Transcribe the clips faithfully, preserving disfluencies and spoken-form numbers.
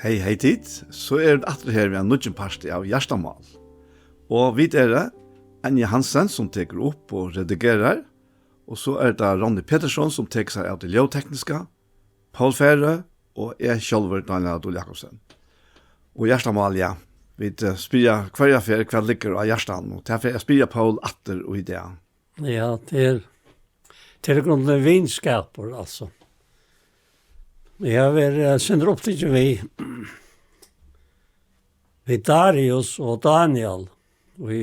Hey, hey tit, so eru vit aftur her við ein nýggjum parti av Hjartamál. Og vit eru Anja Hansen, sum tekur upp og redigerar, og so er tað Ronny Petersson, sum tekur sær av tí ljóðtekniska, Poul Færø og eg sjálvur, Dánjal Dul Jakobsen. Og Hjartamál, ja, vit eh, spyrja hvørja ferð, hvat liggur á hjartanum, og tað fer eg at spyrja Poul aftur í dag. Ja, tað er, tað er í grunden vinskapur, altso. Eg havi verið eh, sindur upptikin við, við Darius og Dánjal, og í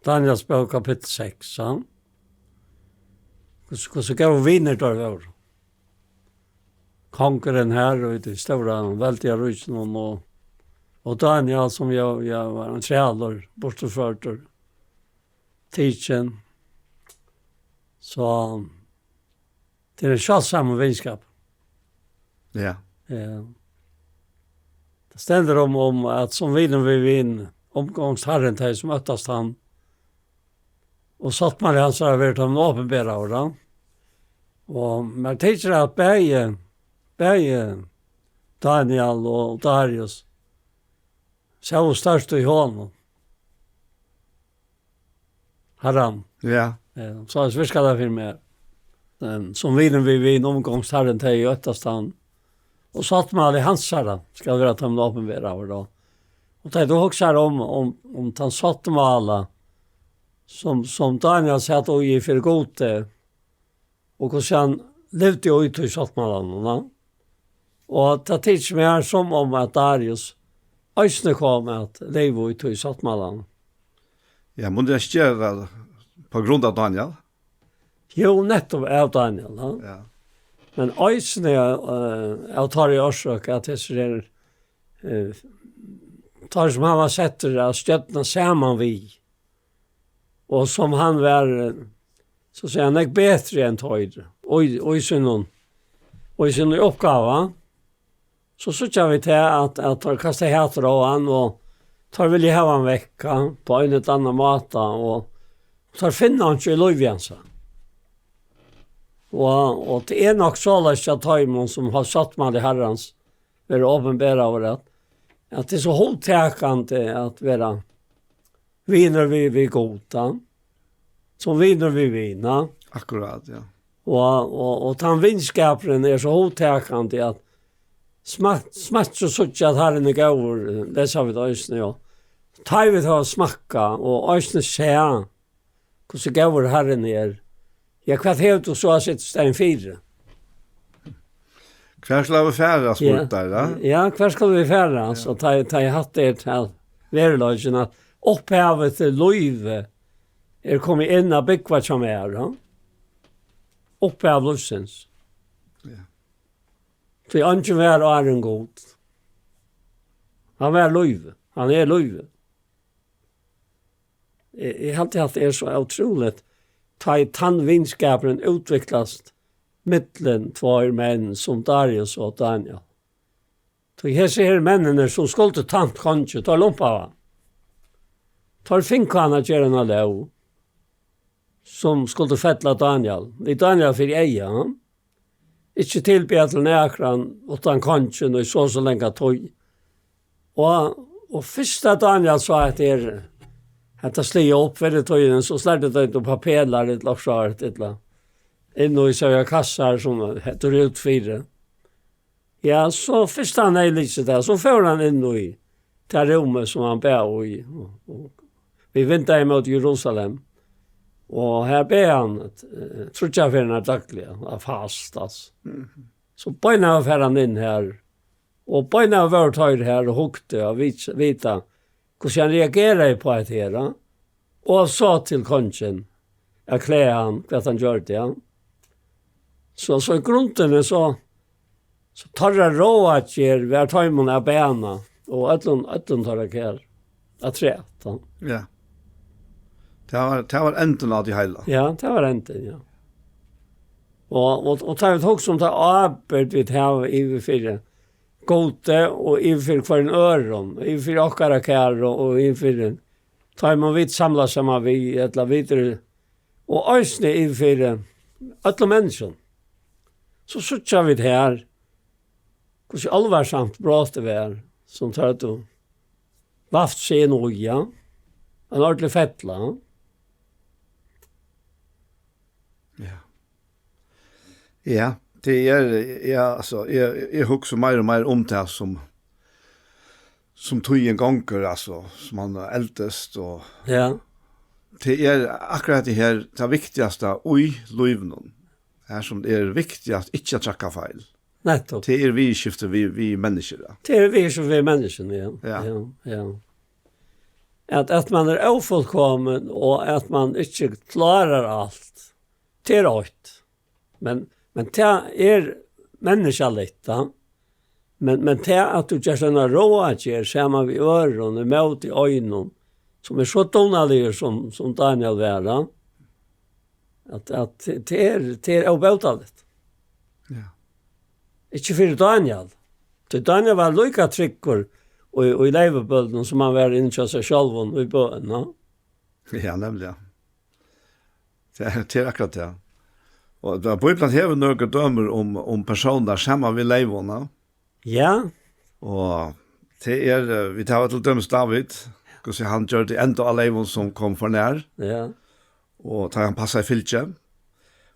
Dánjals bók kapittul seks, ja. Hvussu, hvussu góðir vinir teir vóru. Kongurin her og í tí stóra veldiga ríkinum og, og Dánjal, sum jo, jo var ein trælur, burturførdur, tikin. So tað er ein sjáldsamur vinskapur. Ja. Ja. Tað stendur um, um at sum vinur við vin umgongst Harran tey, sum óttast hann, og sáttmáli hansara verður teimum opinberaður, ja. Og mær tykir at bæði, bæði Dánjal og Darius sóu stórt í honum, Harran. Ja. Ja, so virkar tað fyri mær. Ehm, sum vinur við vin umgongst Harran tey, ið óttast hann, og sáttmáli hansara skal vera teimum opinberaður, og, og tá tú hugsar um, um, um tann sáttmála, sum, sum Dánjal sat í fyri Gudi, og hvussu hann livdi í tí sáttmálanum, ja. Og tað tykist mær sum um at Darius eisini kom at liva í tí sáttmálanum. Ja, mundi tað ikki vera tað á grund av Dánjal? Jú, nettupp av Dánjal, ja. Ja. Men eisini eh, av teirri orsøk at hesir eru, eh, teir sum hann var settur at stjórna saman við, og sum hann var, eh, so at siga, nógv betri enn teir, og í, og í sínum, og í sínum uppgáva, so síggja vit her, at, at teir kasta hatur á hann, og teir vilja hava hann vekk, ja, á ein ella annan máta, og teir finna hann ikki í lívi hansara. Og, og tað er nokk soleiðis hjá teimum, sum hava sáttmáli Harrans verið opinberaður, at, at tað er so hugtakandi at vera vinur við, við Gud, ja. Sum vinur við vin, ja. Akkurát, ja. Og, og, og tann vinskapurin er so hugtakandi at smakk, smakk og síggja at Harrin er góður, lesa vit eisini, ja. Tá vit hava smakkað og eisini sæð, hvussu góður Harrin er, ja, hvat hevur tú so at seta í staðin fyri? Hvar skulu vit fara, spurdu teir, ja? Ja, hvar skulu vit fara? Ja. So tá, tá eg hatt er til veruleikin, at upphavið til lívið er komið inn at búgva hjá mær, ja? Upphav lívsins. Ja. Tí eingin var áðrenn Gud. Hann var lívið. Hann er lívið. Eg, eg haldi, at tað er so ótrúligt, tá ið tann vinskapurin útviklast millum tveir menn sum Darius og Dánjal. Tí hesir her menninir, sum skuldu tænt kongi, teir lumpaðu hann. Teir fingu hann at gera eina lóg, sum skuldi fella Dánjal. Við Dánjal fyri eyga, ja. Ikki tilbiðja til nakran uttan kongin í so og so langa tíð. Og, og fyrst at Dánjal sá hetta her, hetta sligið upp fyri tíðina, so slærdu teir upp á pelar ella okkurt, ella inn í sær kassar sum hetta er út fyri. Ja, so fyrst hann hevði lisið tað, so fór hann inn í tað rúmið sum hann bað í, og, og við vindeygað móti Jerusalem. Og her bað hann eh, tríggjar ferðir dagliga, at fast, altso. Mhm. So beinanvegin fer hann inn her, og beinanvegin vóru teir her og hugdu og vit, vita, hvussu hann reageraði upp á hetta her, ja? Og sá til kongin at klæða hann, hvat hann gjørdi, ja. So, so í grundini, so, so teirra ráðgerð var teimum at bana, og øllum, øllum teirra kær, afturat, ja. Ja. Tað var, tað var endin á tí heila. Ja, tað var endin, ja. Og, og, og tá vit hugsa um ta ábyrgd vit hava yvirfyri Gudi og yvirfyri hvørjum øðrum, yvirfyri okkara kæru og yvirfyri teimum vit samlast saman við, ella vit eru, og eisini yvirfyri øllum menniskjum. So síggja vit her, hvussu álvarsamt brotið var, sum tað tú vaft seg inn í, ja. Ein ordentlig fella. Ja. Ja, tað er, ja, altso, eg, eg hugsi meir og meir um tað sum, sum tíðin gongur, altso, sum man eldist, og Ja. tað er akkurát tað her, tað viktigasta í lívinum. Her sum er viktigast ikki at trakka feil. Nettupp. Tað er viðurskifti við, við menniskjur, ja. Tað er viðurskifti við menniskjuni, ja. Ja. Ja, ja. At, at man er ófullkomin, og at man ikki klárar alt. Tað er eitt. Men, men tað er menniskjaligt, ja. Men, men tað at tú gerst eina ráðgerð saman við øðrum, ímóti einum, sum er so dugnaligur sum, sum Daniel var, ja. At, at tað, tað er, tað er óbótaligt. Ja. Ikki fyri Daniel. Tí Daniel var líka tryggur í, í leivubønini sum hann var inni hjá sær sjálvum í bøn, ja. Ja, nemliga. Tað er, tað er akkurát tað. Og tá, Bíblian hevur nøkur dømi um, um persónar saman við leivum, ja. Ja. Og tað er, eh, vit hava til dømis Dávid, hvussu hann gjørdi enda á leivum sum kom for nær. Ja. Og tá hann passaði fylgi.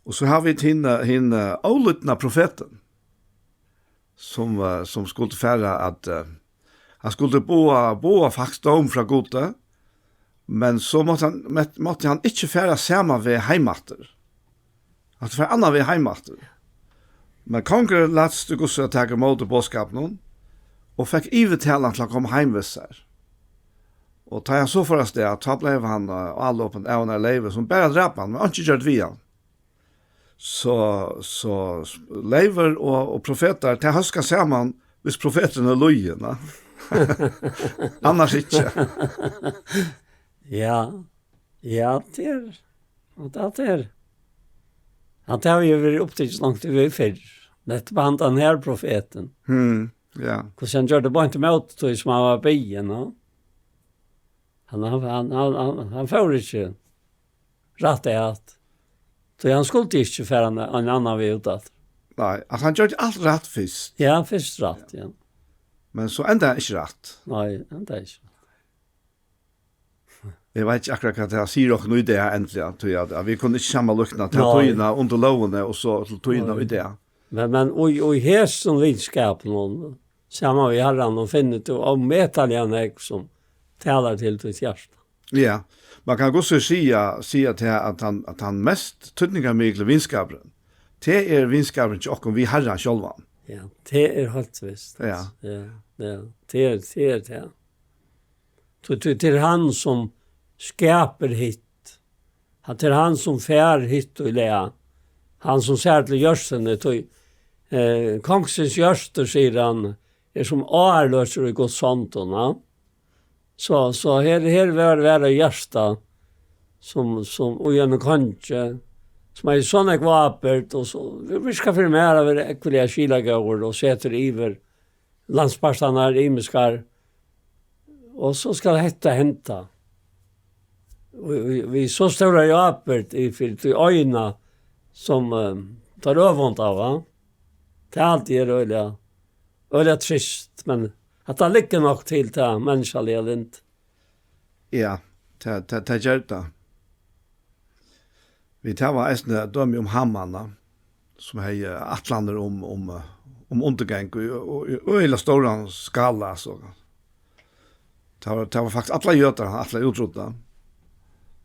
Og so hava vit hin, eh, hin, eh, ólýdna profetin, sum, eh, sum skuldi fara at, eh, hann skuldi boða, boða faktiskt dóm frá Gudi, men so mátti hann, mett-, mátti hann ikki fara sama veg heim aftur. Hann skuldi fara annan veg heim aftur. Men kongur lætst í hvussu at taka ímóti boðskapinum, og fekk yvirtalan til at koma heim við sær. Og tá hann so fór avstað, tá bleiv hann, eh, álopin av einari leyvu, sum bara drap hann, men einki gjørdi við hann. So, so leivur og, og profetar, tað hóskar saman, hvis profeturin er løgin, ja. Annars ikki. Ja, ja, tað er, og tað er. Hann hevur jú verið upptikin langt í veg fyrr. Nettupp hann, tann her profetin. Hmm, ja. Hvussu hann gjørdi beint ímóti tí sum hann var biðin, ja. Hann, hann, hann, hann, hann, hann fór ikki rætt at. Tí hann skuldi ikki fara ein, ein annan veg út aftur. Nei, at hann gjørdi alt rætt fyrst. Ja, fyrst rætt, ja. Men so endaði hann ikki rætt. Nei, endaði ikki rætt. Eg veit ikki akkurát hvat tað sigur okkum í dag endiliga, tí at, at vit kunnu ikki samanlíkna ta Nei. tíðina undir lógini og so til tíðina Nei. í dag. Men, men í, í hesum vitskapinum, saman við Harranum, finnur tú ómetaliga nógv sum talar til títt hjarta. Ja, man kann gott so siga, siga til at hann, at hann mest týdningarmikli vinskapurin, tað er vinskapurin hjá okkum við Harran sjálvan. Ja, tað er heilt vist. Ja. Ja, ja, tað er, tað er tað. Tí, tí, tað er hann sum skapar hitt. At tað er hann sum fær hitt í lag. Hann sum sær til jørðini, tí, eh, kongsins jørð, sigur hann, er sum áarløkir í Guds hondum, ja. So, so her, her var, var eitt hjarta, sum, sum í einum kongi, sum hevði so nógva ábyrgd, og so vir-, virkar fyri mær at vera ógvuliga skilagóður og setur yvir landspartarnar ymiskar, og so skal hetta henda. Og, og, við so stóra ábyrgd í, fyri tí eina, sum, eh, teir øvunda, va? Tað er altíð øgiliga, øgiliga trist, men at tað liggur nokk til tað menniskjaliga lyndi. Ja, tað, tað, tað ger tað. Vit hava eisini dømi um Haman, sum hevði ætlanir um, um, um undirgang í, í, í øgiliga stóran skala, so. Tað var, tað var faktiskt allar jødar, hann ætlaði at útrudda.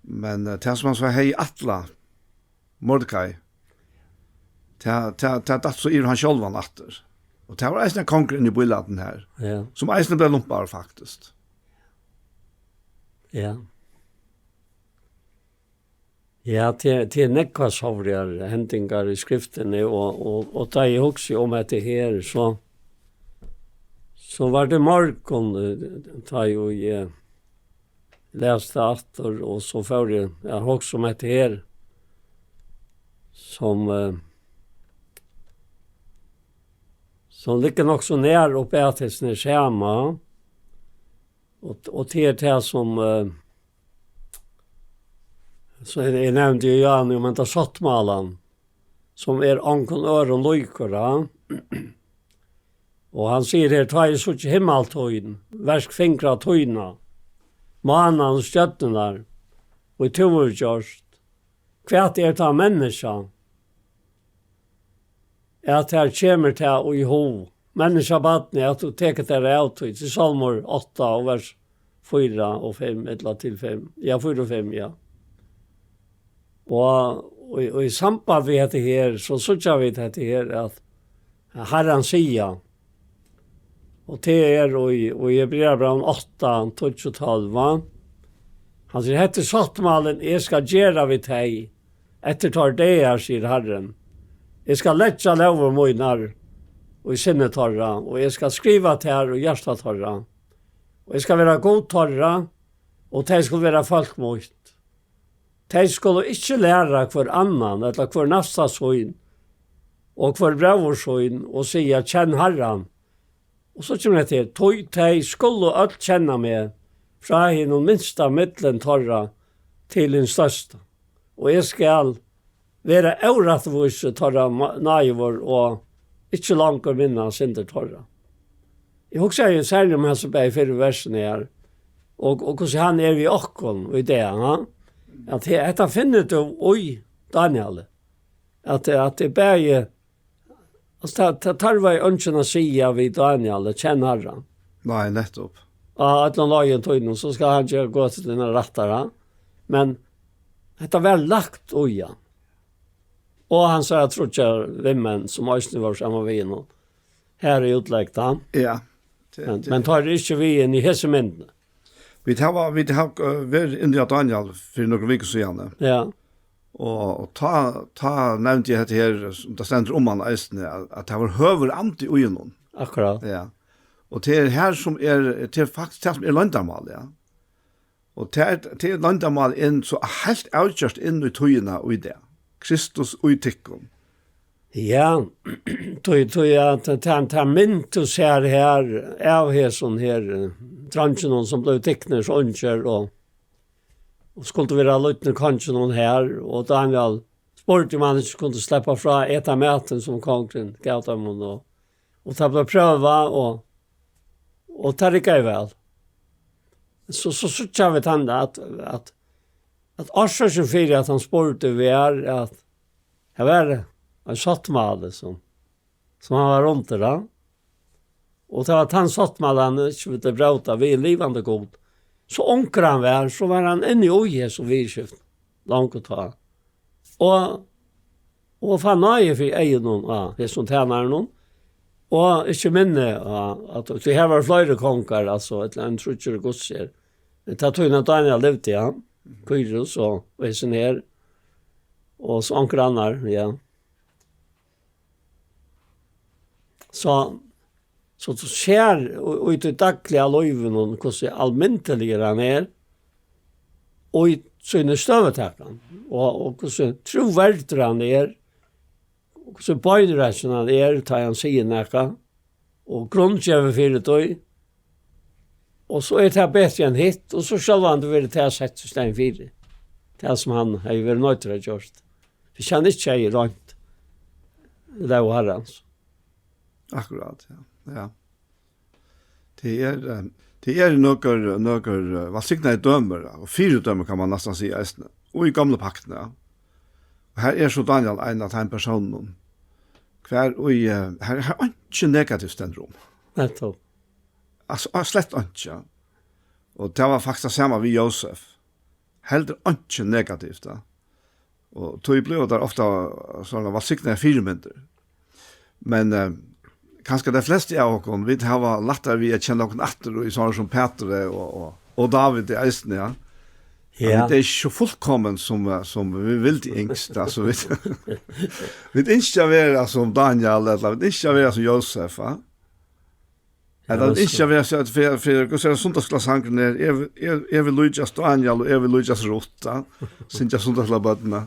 Men, eh, tað, sum hann so hevði ætlað, Mordekai, tað, tað, tað datt so yvir hann sjálvan aftur. Og tað var eisini ein kongur inni í býlandinum her, Ja. sum eisini bleiv lumpaður, faktiskt. Ja. Ja, tað, tað er nógvar sovorðnar hendingar í skriftini, og, og, og tá eg hugsi um hetta her, so, so var tað morgun, eh, tá eg, eh, las tað aftur, og so fór eg at hugsa um hetta her, sum, eh, sum liggur nokk so nær upp at hesum her sama, og, og tað er tað sum, eh, so eg, eg nevndi jo Jan, jo, men tað sáttmálan, sum er ongum øðrum líkur, ja. Og hann sigur her: "Tá eg síggi himmal tín, verk fingra tína, mánan og stjørnurnar, og tú hevur gjørt, hvat er tá menniskja, at tær kemur tað í hug, menniskjabarni, at tú tekur tær av tí?" Til Sálmur átta og vers fýra og fimm, ella til fimm. Ja, fýra og fimm, ja. Og, og, og í samband við hetta her, so síggja vit hetta her, at Harran siga, og tað er í, í Hebrearabrævinum átta, tíggju, tólv, va? Hann sigur: "Hetta er sáttmálin, eg skal gera við tey, eftir teir dagar, sigur Harrin. Eg skal leggja lógir mínar í sinni teirra, og eg skal skriva tær í hjarta teirra. Og eg skal vera Gud teirra, og tey skulu vera fólk mítt. Tey skulu ikki læra hvør annan, ella hvør næsta sín, og hvør bróður sín, og siga: Kenn Harran.' Og so kemur hetta her: Tí tey skulu øll kenna meg, frá hinum minsta millum teirra til hin størsta. Og eg skal vera órættvísi teirra ma-, náðigur og ikki longur minna syndir teirra. Eg hugsaði særliga um hesi bæði fyrru versini her, og, og hvussu hann er við okkum í dag, ha? At he-, hetta finnur tú í Daniel, at, at tað bæði, altso, tað, tað tørvar eingin at siga við Daniel: Kenn Harran. Nei, nettupp. Á øllum leiðum tínum, so skal hann gera gøtur tínar rættar, ha? Men hetta var lagt í hann. Og hann sá tríggjar vinmenn, sum eisini vóru saman við honum. Her er útlegg, tá. Ja. Men, men teir eru ikki við inn í hesi myndini. Vit hava, vit hava, eh, verið inni á Daniel fyri nøkrum vikum síðani. Ja. Og, og tá, tá nevndi eg hetta her, sum tað stendur um hann eisini, at, at tað var høgur andi í honum. Akkurát. Ja. Og tað er her sum er, tað er faktiskt tað sum er loyndarmál, ja. Og tað er, tað er loyndarmál inn, so heilt avgjørt inn í tíðina í dag. Kristus í tykkum. Ja, tí, tí at tað, tað mynd tú sær her av hesum her, eh, dreingjunum sum bleiv tiknir so ungir og, og skuldu vera lydnir konginum her, og Daniel spurdi um hann ikki kundi sleppa frá at eta matin sum kongurin gav teimum, og, og tað bleiv prøvað, og, og tað riggaði væl. So, so síggja vit hann at, at, at orsøkin fyri at hann spurdi var at her var ein sáttmáli sum, sum hann var undir, ja. Og tað var tann sáttmálan, hann ikki vildi bróta við livandi Gud. So ungur hann var, so var hann inni í hesum viðurskiftum, longu tá. Og, og fann náði fyri eygunum á hesum tænaranum. Og ikki minni á, at, tí her var fleiri kongar, altso, ella ein tríggir Guds her. Men tá tíðin Daniel livdi, ja, Kýrus og, og hesin her, og so onkur annar, ja. So, so tú sær í, í tí dagliga lívinum, hvussu almindiligur hann er, og í síni støðutakan, og, og hvussu trúverdigur hann er, og hvussu beinreisin hann er, tá hann sigur nakað, og grundgevur fyri tí, og so er tað betri enn hitt, og so sjálvandi verður tað sett í staðin fyri tað, sum hann hevði verið noyddur at gjørt, hvis hann ikki hevði roynt lóg Harrans. Akkurát, ja. Ja. Tað er, eh, tað er nøkur, nøkur, eh, vælsignaði dømi, og fyridømi, kann man næstan siga, eisini, og í Gomlu Paktini, ja. Og her er so Daniel ein av teimum persónunum, hvar í, eh, her, her einki negativt stendur um. Nettupp. Altso, slett einki, ja. Og tað var faktiskt tað sama við Jósef. Heldur einki negativt, ja. Og tí blíva teir ofta sovorðnar vælsignaðar fyrimyndir. Men, eh, kanska tey flestu av okkum, vit hava lættari við at kenna okkum aftur í sovorðnar sum Pætur og, og, og Dávid eisini, ja. Ja. Vit eru ikki so fullkomin sum, eh, sum vit vildu ynskt, altso, vit, vit ynskja at vera sum Daniel, ella vit ynskja at vera sum Jósef, ja. Ella, ja, ynskja at vera, so at fyri, fyri, hvussu er sunnudagsskúlasangurin er, eg, eg, eg vil líkjast Daniel og eg vil líkjast Ruth, ja. Syngja sunnudagsskúlabørnini.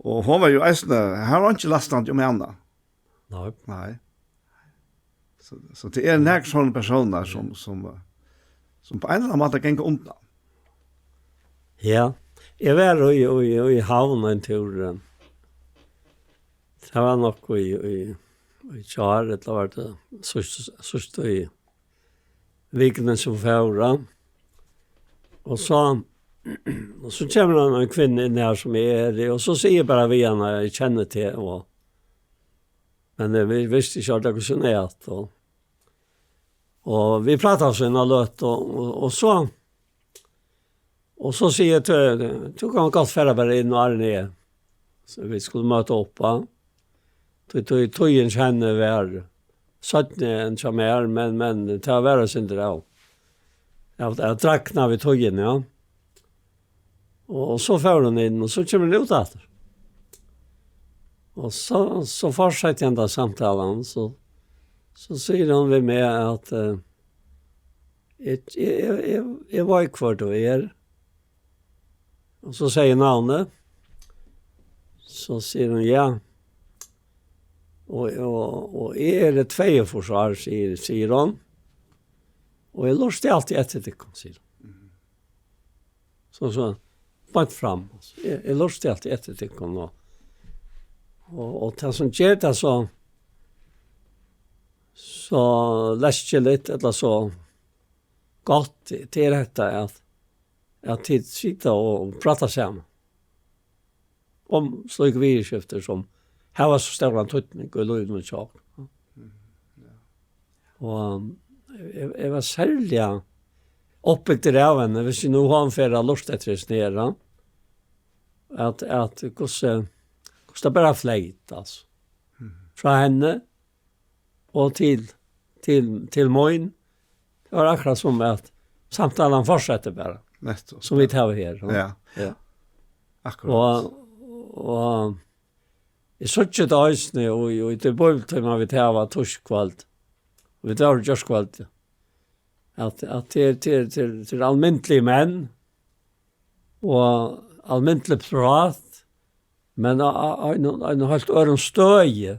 Og hon var jú eisini, har var einki lastandi um hana. Nei. Nei. So, so tað eru nakrir sovorðnir persónar sum, sum, eh, sum á ein ella annan máta ganga undan. Ja, eg var í, í, í Havn ein túr, eh. Tað var nokk í, í, í gjár, ella var tað síðst, síðst í vikuni sum fór, ja. Og so, og so kemur ein, ein kvinna inn her sum eg eri, og so sigi eg bara við hana, eg kenni teg, og, men, eh, vit vistu ikki ordiliga hvussu hon æt, og, og vit prátaðu so eina løtu, og, og, og so, og so sigi eg til, tú kanst gott fara bara inn og Arne, so vit skulu møta upp, ja. Tí, tí, tíðin hjá henni var seinni enn hjá mær, men, men tað var eitt sindur av, av, av dragna við tíðini, ja. Og, og so fór hon inn, og so kemur hon út aftur. Og so, so fortsetti henda samtalan, so, so sigur hon við meg at, eh, eg, eg, eg, eg, eg veit hvør tú er. Og so sigi eg navnið. So sigur hon, ja. Og, og, og eg eri tveyogfýrs ár, sigur, sigur hon. Og eg lurti altíð eftir tykkum, sigur hon. So, so, beint fram, altso. Eg, eg lurti altíð eftir tykkum, og, og, og tað sum ger tað so, so leskiligt, ella so gott, tað er hetta at, at tit sita og, og práta saman um slík viðurskifti sum hava so stóran týdning í lívinum hjá okkum. Mm, ja. Og eg, eg var serliga uppbygdur av henni, hvis eg nú hon fer at lurta eftir hesum her, ja. At, at hvussu, hvussu tað bara fleyt, altso. Mm. Frá henni og til, til, til mín. Tað var akkurát sum at samtalan fortsetti bara, Nettupp, sum vit ja. Hava her, ja. Ja. Ja. Akkurát. Og, og eg síggi tað eisini, og, og í tí bíbliutíma vit hava týskvøld, vit hava gjørkvøld, at, at tað er, tað er, tað er, tað er almindeligir menn, og almindeligt prát, men á, á, á einum, einum heilt øðrum støði.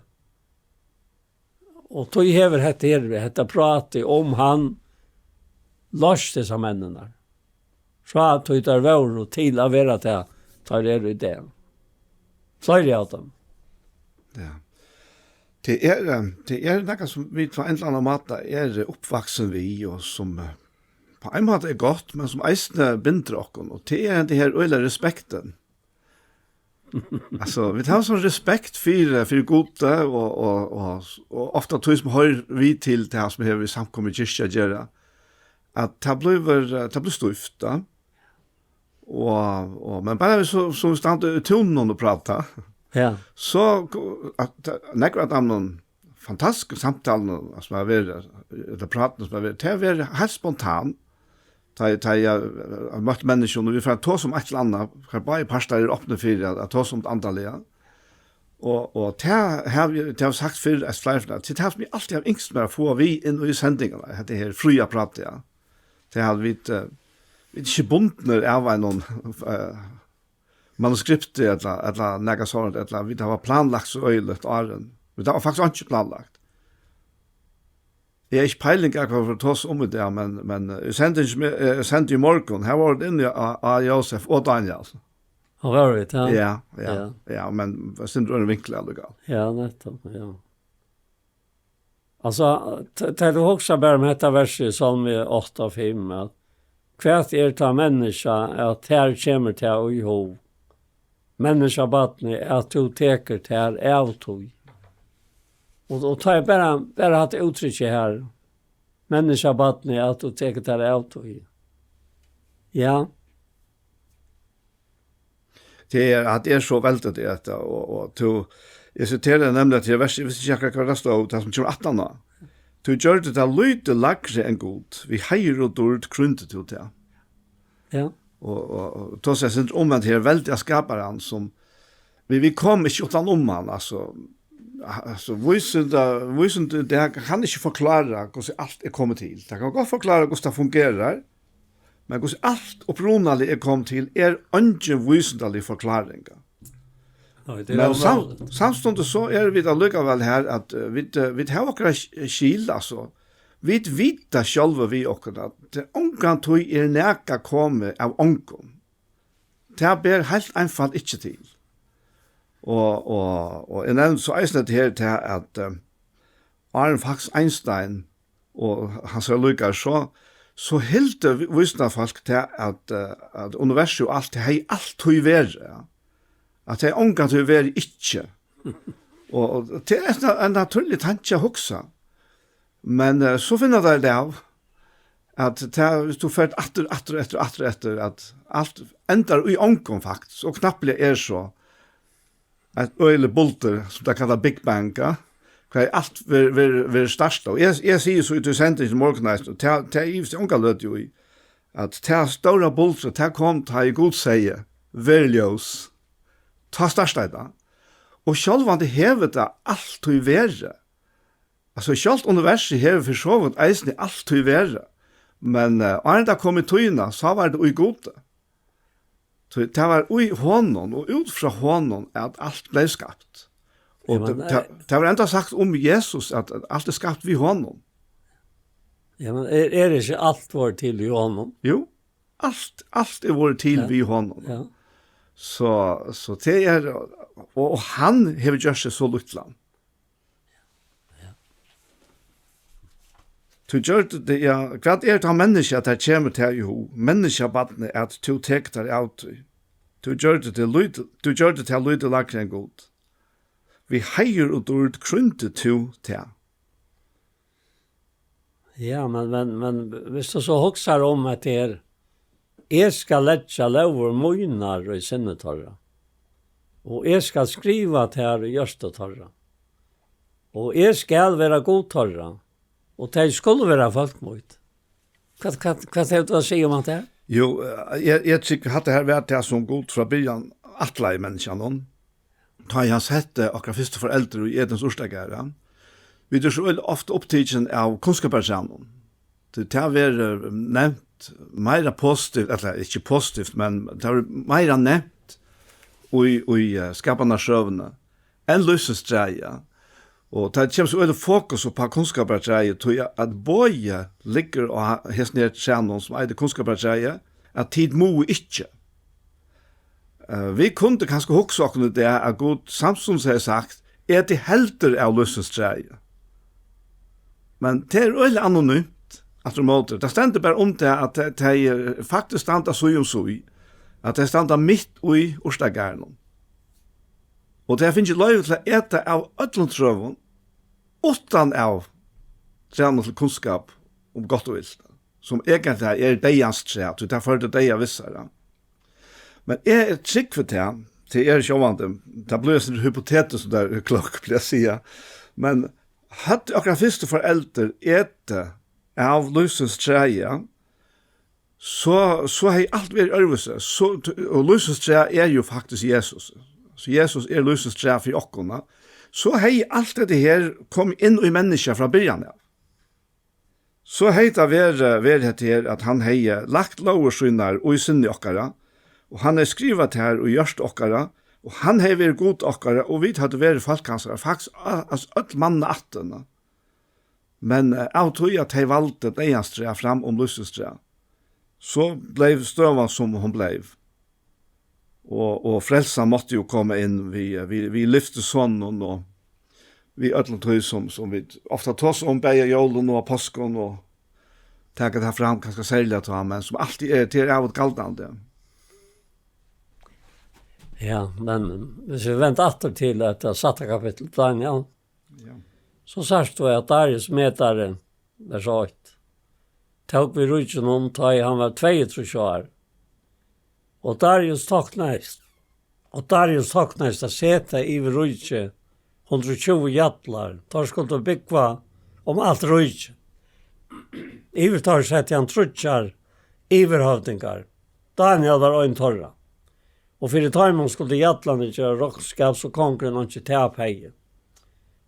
Og tí hevur hetta her, hetta prátið um hann loyst hesar menninar. Frá tí teir vóru til at vera tað, teir eru í dag. Fleiri av teim. Ja. Tað er, eh, tað er nakað sum vit á ein ella annan máta eru uppvaksin við, og sum, eh, á ein máta er gott, men sum eisini bindur okkum, og tað er henda her øgiliga respektin. Altso, vit hava sovorðna respekt fyri, fyri Gudi, og, og, og, og ofta tí sum hoyrir við til tað sum hevur við samkomu kirkju at gera, at tað blívur, eh, tað blívur stívt, ja. Og, og, men bara vit so, so standa í túninum og práta, ja. So, at, at, nógv av teimum fantastiska samtalunum, sum hava verið, ella prátunum, sum hava verið, tað hava verið heilt spontan. Tá eg, tá eg, eh, møtti menniskjum, og vit fara at tosa um eitt ella annað, har báðir partar eru opnir fyri at, at tosa um tað andaliga. Og, og tað havi eg, tað havi eg sagt fyrr, eitt fleiri ferðir, tað er tað sum eg altíð havi ynskt mær at fáa við inn í sendingarnar, hetta her fría prátið, ja. Tað er at vit, eh, vit eru ikki bundnir av einum, eh, manuskripti ella, ella nakað sovorðið, ella vit hava planlagt so øgiliga áðrenn. Vit hava faktiskt einki planlagt. Eg havi ikki peiling av, hvat vit fara at tosa um í dag, men, men, eh, í sendingini, eh, sendi í morgun, har vóru vit inni á, á Jósef og Dánjal. Á, vóru vit, ja. Ja, ja, ja. Ja, men eitt sindur øðrum vinkli allíkavæl. Ja, nettupp, ja. Altso, t-, tá tú hugsar bara um hetta versið í Sálmi átta fimm, at hvat er tá menniskja, at tær kemur tað í hug, menniskjabarni, at tú tekur tær avtíð? Og, og tá er bara, bara hatta úttrykki her, menniskjabarni, at tú tekur tær avtíð. Ja. Tað er, at tað er so veldigt, tað, hetta, og, og tú, eg siteri nemliga til versið, eg visti ikki akkurát, hvat tað stóð, tað sum kemur aftan á. Tú gjørdi tað lítið lægri enn Gud, við heiður og dýrd krýndi tú tað. Ja. Og, og, og tosa eitt sindur um hetta her veldiga skaparan, sum, vit, vit koma ikki uttan um hann, altso, altso, vísindi, vísindi í dag kann ikki forklára, hvussu alt er komið til. Tað kann gott forklára, hvussu tað fungerar, men hvussu alt upprunaliga er komið til, er eingin vísindalig forkláring. Nei, tað er Men sam-, ómøguligt. Samstundis so eru vit allíkavæl her, at, eh, vit, eh, vit hava okkara sk-, skil, altso. Vit vita sjálvi við okkum, at tað ongantíð er nakað komið av ongum. Tað ber heilt einfalt ikki til. Og, og, og eg nevndi so eisini hetta her, tað at, eh, áðrenn Fax Einstein og hansara líkar, so, so hildu vi-, vísindafólk til at, eh, at universið og alt, tað hevði altíð verið, ja. At tað ongantíð verið ikki. Og, og tað er ein, ein natúrlig tanki at hugsa. Men, eh, so finna teir út av, at tað, viss tú fert aftur, aftur, eftir, aftur, eftir, at alt endar í ongum, faktiskt, og knappliga er so eitt øgiligt buldur, sum teir kalla Big Bang, ja? Hvar alt ver-, ver-, verður startað. Og eg, eg sigi so í tí sendingini í morgun, og tað, tað ivist eg onga løtu í, at tað stóra buldrið, tað kom, tá ið Gud segði: "Ver ljós." Tá startaði tað. Og sjálvandi hevur tað altíð verið. Altso, sjálvt universið hevur fyri so vítt eisini altíð verið. Men, eh, áðrenn tað kom í tíðina, so var tað í Gudi. So tað var í honum og út frá honum at alt bleiv skapt. Og Ja, men, tað, tað, eh, tað var enda sagt um Jesus, at, at alt er skapt við honum. Ja, men er, er ikki alt vorðið til við honum? Jú, alt, alt er vorðið til Ja. við honum. Ja. So, so tað er, og, og hann hevur gjørt seg so lítlan. Tú gjørdi teg, ja, hvat er tað, menniskja, at tað kemur tær í hug, menniskjabarni, at tú tekur tær av tí? Tú gjørdi teg lítil, tú gjørdi tað lítið lægri enn Gud. Við heiður og dýrd krýndi tú tað. Ja, men, men, men viss tú so hugsar um at tað er, eg skal leggja lógir mínar í sinni teirra, og eg skal skriva tær í hjørtu teirra, og eg skal vera Gud teirra, og tey skulu vera fólk mítt. Hvat, hvat, hvat hevur tú at siga um hatta her? Jú, eh, eg, eg trúgvi, hatta her var tað, sum Gud frá byrjan ætlaði menniskjanum, tá ið hann setti okkara fyrstu foreldur í Edens urtagarð. Vit eru so øgiliga ofta upptikin av kunnskapartrænum. Tí tað verður nevnt meira positivt, ella ikki positivt, men tað verður meira nevnt í, í, eh, skapanarsøguni enn lívsins træið. Og tað kemur so øgiliga fokus upp á kunnskapartræið, tí at boðið liggur á hesum her trænum, sum eitur kunnskapartræið, at tit mugu ikki. Eh, vit kundu kanska hugsa okkum í dag, at Gud samstundis hevði sagt: "Etið heldur av lívsins træi." Men tað er øgiliga anonymt, aftur á móti. Tað stendur bara um tað, at tað, tað er, faktiskt standa síð um síð, at tað standa mitt í urtagarðinum. Og tað er fingið loyvi til at eta av øllum trøum, uttan av trænum til kunnskap um gott og ilt, sum eigentliga er deyðans træ, tí tað førir til deyða við sær, ja. Men eg trúgvi tað, tað er sjálvandi, tað blívur eitt sindur hypotetiskt, sum tað er klokk, blívur at siga, men høvdu okkara fyrstu foreldur etið av lívsins træi, so, so hevði alt verið øðrvísi. So, og lívsins træ er jú faktiskt Jesus. So Jesus er lívsins træ fyri okkum, ja. So hevði alt hetta her komið inn í menniskjað frá byrjan av. So hevði tað verið, verið hetta her, at hann hevði lagt lógir sínar í sinni okkara, og hann hevði skrivað tær í hjørtu okkara, og hann hevði verið Gud okkara, og vit høvdu verið fólk hansara, faktiskt, a-, altso, øll mannaættin. Men, eh, av tí at tey valdu deyðans træ fram um lívsins træ, so bleiv støðan, sum hon bleiv. Og, og frelsan mátti jú koma inn við, við, við lyftisonum og við øllum tí, sum, sum vit ofta tosa um, bæði á jólum og á páskum, og taka tað fram, kanska serliga tá, men sum altíð er, tað er av og galdandi. Ja, men viss vit venda aftur til hetta sætta kapittul, Daniel, Ja. so sært tú at Darius metari, vers eitt, tók við ríkinum, tá ið hann var tveyogtrýss ár. Og Darius toknaðist, og Darius toknaðist at seta yvir ríkið hundrað og tjúgu jarlar. Teir skuldu búgva um alt ríkið. Yvir teir setti hann tríggjar yvirhøvdingar. Daniel var ein teirra. Og fyri teimum skuldu jarlarnir gera roknskap, so kongurin einki tap hevði.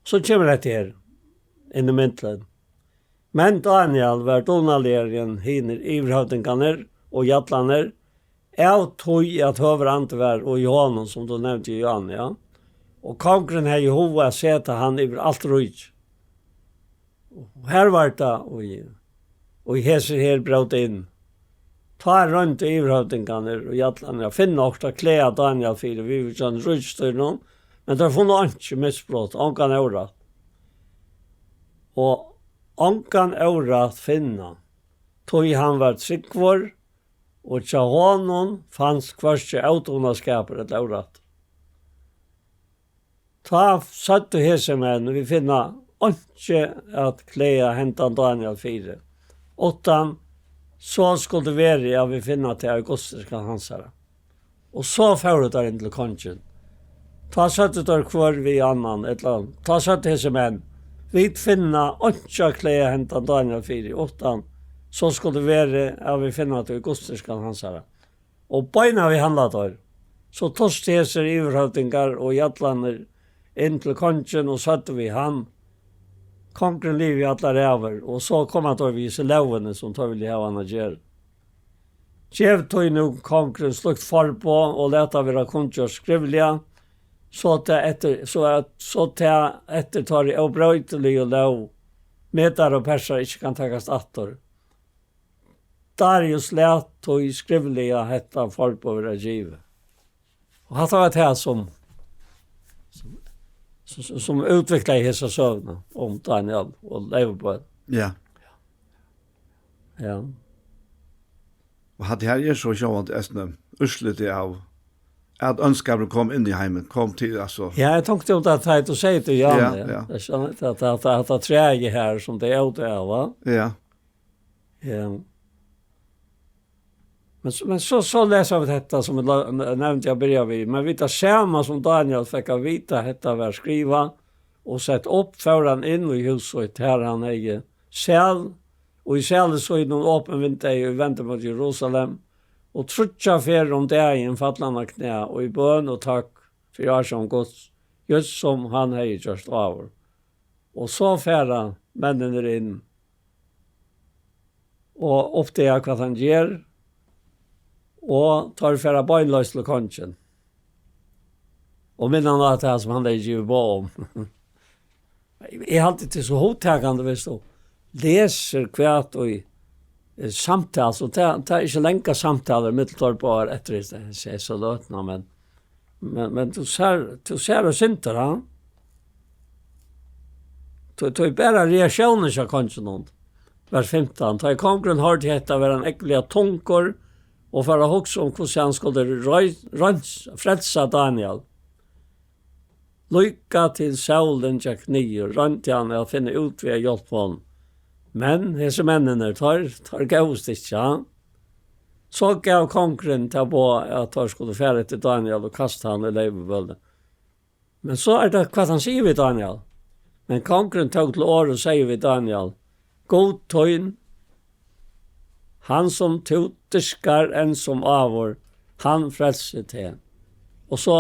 So kemur hetta her inn í myndina. Men Daniel var dugnaligari enn hinir yvirhøvdingarnir og jarlarnir, av tí at høgur andi var í honum, sum tú nevndi, Johan, ja. Og kongurin hevði hug at seta hann yvir alt ríki. Og her var tað, og, og hesir her brótu inn. Tá royndu yvirhøvdingarnir og jarlarnir at finna okkurt at klaga Daniel fyri viðvíkjandi ríkisstýrinum, men teir funnu einki misbrot, ongan órætt. og ongan órætt finna, tí hann var trúgvur, og hjá honum fanst hvørki ódugnaskapur ella órætt. Tá søgdu hesir menn: Vit finna einki at klaga hendan Daniel fyri, uttan so skuldi verið, at vit finna tað í gudstyrkan hansara. Og so fóru teir inn til kongin. Tá søgdu teir hvør við annan, ella, tá søgdu hesir menn: Vit finna einki at klaga hendan Daniel fyri, uttan so skuldi verið, at vit finna tað í gudstyrkan hansara. Og beinanvegin handla teir. So tostu hesir yvirhøvdingar og jarlarnir inn til kongin og søgdu við hann: Kongurin livi í allar ævir, og so koma teir við hesi lógini, sum teir vilja hava hann at gera. Gev tí nú kongurin slíkt forboð og lat tað vera kunngjørt skrivliga, so tað eftir, so at, so tað eftir teirri óbroytiligu lóg Medar og Persar ikki kann takast aftur. Darius læt tí skrivliga hetta forboð vera givið. Og hatta var tað, sum, sum, sum, sum útviklaði hesa søguna um Daniel og Leivubøn. Ja. Ja. Og hatta her er so sjálvandi eisini úrslitið av at óndskapurin kom inn í heimin, kom til, altso. Ja, eg tonkti um tað, tá tú segði tað, ja, ja, ja. Tað er sant, at, at, at, at træið her, sum tey ótu av, va? Ja. Ja. Men so, men so, so lesa vit hetta, sum eg la-, nevndi at byrja við. Men vit, tað sama sum Daniel fekk at vita, hetta var skrivað og sett upp, fór hann inn í hús sítt, har hann hevði sæl, og í sæli sínum opin vindeygu, ið vendu móti Jerusalem, og tríggjar ferðir um dagin fall hann á knæ og í bøn og takk fyri ásjón Guds, júst sum hann hevði gjørt áður. Og so fara menninir inn og uppdaga, hvat hann ger, og teir fara beinleiðis til kongin og minna hann á tað, sum hann hevði givið boð um. Eg haldi, tað er so hugtakandi, viss tú lesur hvat í, eh, samtalu, so tað, tað er ikki langa samtalu millum teir báðar eftir hesa, hesa løtuna, men, men, men tú sær, tú sær og syndir, ha? Tú, tú er bara reaktiónin hjá konginum. Vers fimtan: Tá ið kongurin hoyrdi hetta, var hann ógvuliga tungur og fór at hugsa um, hvussu hann skuldi rei-, reins-, frelsa Daniel. Líka til sólin gekk niður, royndi hann at finna út við at hjálpa honum. Men hesir menninir, teir, teir góvust ikki, ha? So gav kongurin tað boð, at teir skuldu fara eftir Daniel og kasta hann í leyvubølið. Men so er tað, hvat hann sigur við Daniel. Men kongurin tók til orð og segði við Daniel: Gud tín, hann sum tú dyrkar enn sum áður, hann frelsi teg. Og so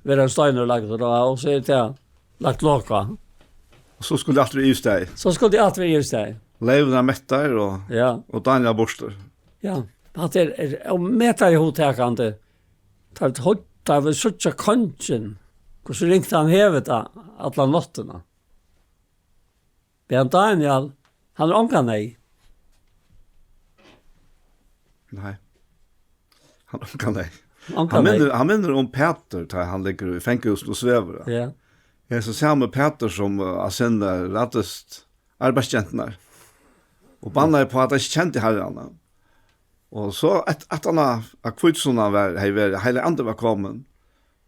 verður ein steinur lagdur á, og so er tað lagt lok á. Og so skuldi alt verið yvirstaðið. So skuldi alt verið yvirstaðið. Leyvurnar mettar og, ja, og Daniel burtur. Ja, hatta er, er ómetaliga hugtakandi. Tá vit hoyr-, tá vit síggja kongin, hvussu ringt hann hevur tað alla náttina. Men Daniel, hann hevur onga neyð. Nei. Hann hevur onga neyð. Onga neyð. Hann minnir, hann minnir um Pætur, tá hann liggur í fangahúsinum og svevur. Ja. Hesin sami Pætur, sum, eh, á sinni ræddist arbeiðsgenturnar og bannaði uppá, at hann ikki kendi Harran. Og so at, at hann á, á hvítusunnu var, hevði verið, Heilagi Andi var komin,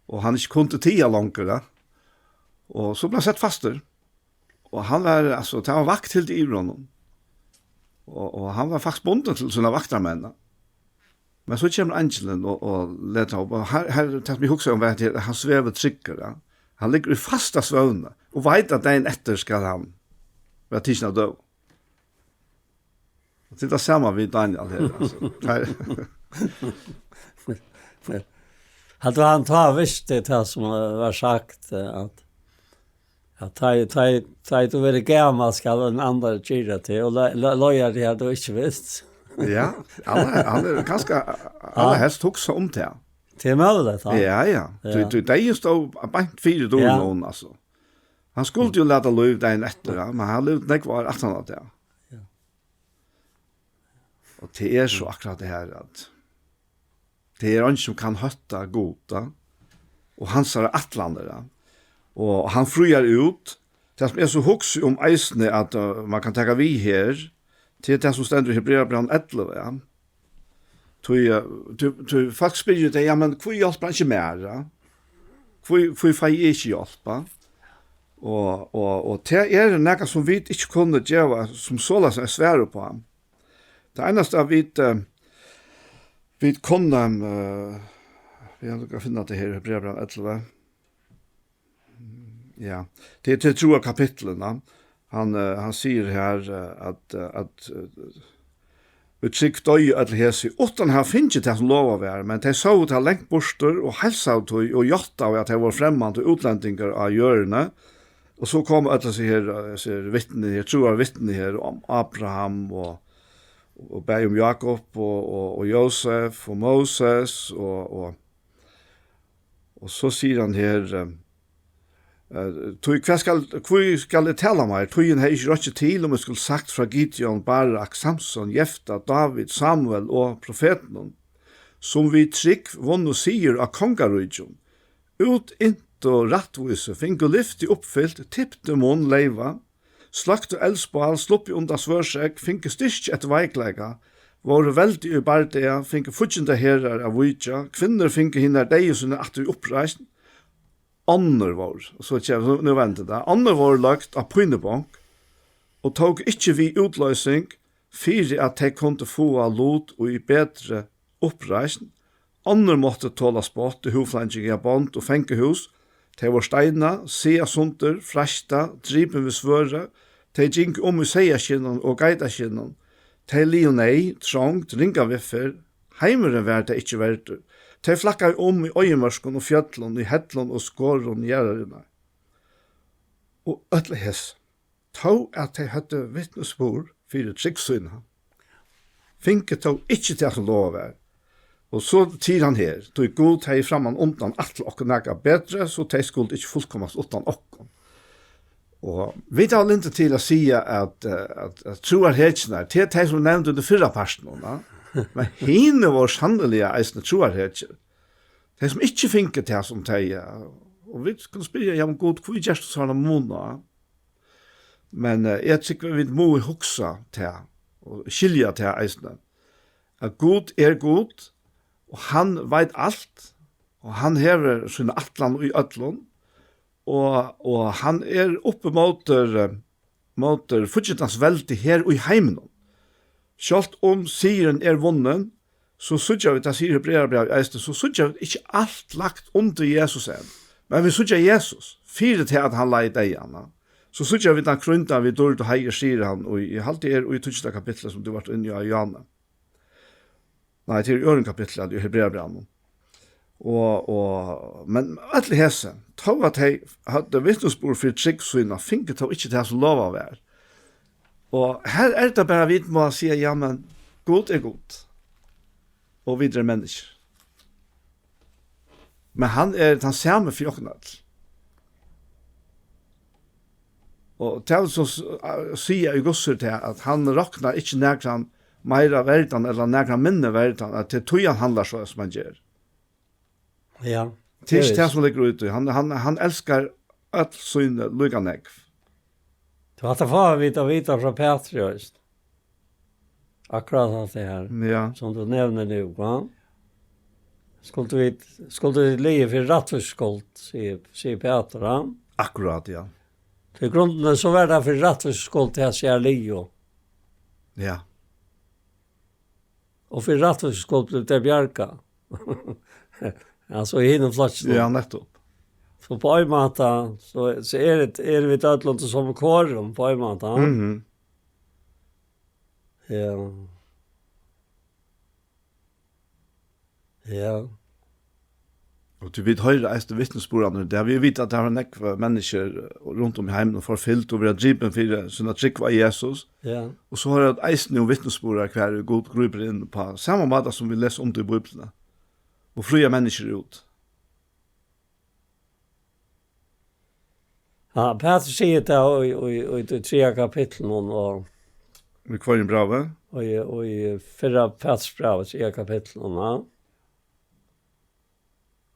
og hann ikki kundi tiga longur, ja. Og so bleiv hann settur fastur. Og hann var, altso, tað var vakthildi yvir honum. Og, og hann var faktiskt bundin til sínar vaktarmenn, ja. Men so kemur eingilin og, og letur hann upp. Og her, her, tað sum eg hugsaði um, var, at hann svevur tryggur, ja. Hann liggur í fasta svøvni og veit, at dagin eftir skal hann vera tikin av døgum. Og tað er tað sama við Daniel her, altso. Her. Heldur hann tá visti tað, sum var sagt, at, at tá, tá, tá tú verður gamal, skal ein annar gera teg, og le-, le-, leiða teg, at tú ikki visti. Ja, hann er, hann er kanska, ja, allarhelst hugsa um tað. Tað er møguligt, ja. Ja, ja. Ja. Tí, tí deyðin stóð beint fyri dørum, ja, altso. Hann skuldi jo lata lív dagin eftir, ja, men hann livdi nógv ár aftan á tað. Ja. Og tað er so akkurát tað her, at tað er eingin, sum kann hótta Gud, ja, og hansara ætlanir, ja. Og hann fríar út, Tað, sum eg so hugsi um eisini, at, eh, man kann taka við her, til tað, sum stendur í Hebrearabrævinum ellivu, ja. Tí, eh, tí, tí fólk spyrja tey, ja, men hví hjálpir hann ikki mær, ja? Hví, hví fái eg ikki hjálp, ja? Og, og, og tað er nakað, sum vit ikki kunnu geva sum soleiðis eitt svar uppá. Tað einasta, vit, eh, vit kunnu, eh, vit kunnu finna tað her, Hebrearabrævinum ellivu. Ja, tað er til trúarkapitlið, ja. Hann, eh, hann sigur her, eh, at, eh, at, eh, við trúgv doyðu øll hesi, uttan at hava fingið tað, sum lovað var, men tey sóu tað langt burtur og heilsaðu tí og játtaðu, at tey vóru fremmand og útlendingar á jørðini. Og so koma øll hesi her, eh, hesi vitni her, trúarvitni her, um Abraham og, og bæði um Jakob og, og, og Jósef og Moses og, og, og so sigur hann her, eh, eh, tí hvat skal, hví skal eg tala meir? Tíðin hevði ikki rokkið til, um eg skuldi sagt frá Gideon, Barak, Samson, Jefta, David, Samuel og profetunum, sum við trúgv vunnu sigur á kongaríkjum, útintu rættvísu, fingu lyfti uppfylt, tiptu munn leyva, sløktu eldsbál, sluppu undan svørðsógn, fingu styrki eftir veikleika, vóru veldig í bardaga, fingu fíggindaherar at víkja, kvinnur fingu hinar deyðu sínar aftur í uppreisn, onnur vóru, og so kemur, nú, nú vendir tað, onnur vóru løgd á pínubonk og tóku ikki við útloysing, fyri at tey kundu fáa lut í betri uppreisn, onnur máttu tola spott og húðfleinkingar, bond og fangahús, tey vóru steinað, sagað sundur, freistað, dripin við svørði, tey gingu um í seyðaskinnum og geitaskinnum, tey liðu neyð, trongd, ringa viðferð, heimurin var tey ikki verdur, tey flakkaðu um í oyðimørkum og fjøllum, í hellum og skorum jarðarinnar. Og øll hesi, tó at tey høvdu vitnisburð fyri trúgv sína, fingu tó ikki tað, sum lovað var. Og so sigur hann her, tí Gud hevði framman undan ætlað okkum nakað betri, so tey skuldu ikki fullkomast uttan okkum. Og vit hava lyndi til at siga, at, eh, at, at trúarhetjurnar, tað er tey, sum nevndu í tí fyrra partinum, ja. Men hini vóru sanniliga eisini trúarhetjur. Tey, sum ikki fingu tað, sum tey, ja. Og vit kunnu spyrja, ja, men Gud, hví gert tú sovorðnan mun, ja? Men, eh, eg trúgvi, vit mugu hugsa tað, og skilja tað eisini, at Gud er Gud, og hann veit alt, og hann hevur sína ætlan í øllum, og, og hann er uppi móti, eh, móti fíggindans veldi her í heiminum. Sjálvt um sigurin er vunnin, so síggja vit, tað sigur Hebrearabrævið eisini, so síggja vit ikki alt lagt undir Jesus enn. Men vit síggja Jesus, fyri tað at hann leið deyðan, ja. So síggja vit hann krýndan við dýrd og heiður, sigur hann, og eg haldi er í tíggjunda kapitli, sum tú vart inni á, Jane. Nei, tað er í øðrum kapitli, at í Hebrearabrævinum. Og, og, men øll hesi, tó at tey høvdu vitnisburð fyri trúgv sína, fingu tó ikki tað, sum lovað var. Og her er tað bara, vit má siga, ja, men Gud er Gud, og vit eru menniskjur. Men hann er tann sami fyri okkum øll. Og tað vil so s-, a-, siga í Guds orð tað, at hann roknar ikki nakran meira verdan ella nakran minni verdan, at tað er tí hann handlar so, sum hann ger. Ja, tað er ikki tað, sum liggur úti. Hann, hann, hann elskar øll síni líka nógv. Tú, hatta fáa vit at vita frá Pætri, veitst. Akkurát alt tað her, ja, sum tú nevnir nú, va? Skuldu vit, skuldu vit liðið fyri rættvísi skuld, sigur, sigur Pætur, va? Akkurát, ja. Tí í grundini, so var tað fyri rættvísi skuld, tað sær liðið. Ja. Og fyri rættvísi skuld blivu tey bjargað. Altso, í hinum flokkinum. Ja, nettupp. So á ein máta, so, so eru, eru vit øll undir somu korum, á ein máta. Mhm. Ja. Ja. Og tí vit hoyra eisini vitnisburðarnar í dag. Vit vita, at tað eru nógv menniskju rundan um í heiminum, forfylgd og verða dripin fyri sína trúgv á Jesus. Ja. Og so hoyra vit eisini um vitnisburðar, hvar Gud grípur inn á sama máta, sum vit lesa um tað í Bíbliuni, og fríar menniskju út. Ja, Pætur sigur tað í, í, í tí triðja kapitlinum, og í hvørjum brævi? Og í, og í fyrra Pætursbrævi, triðja kapitlinum, ja.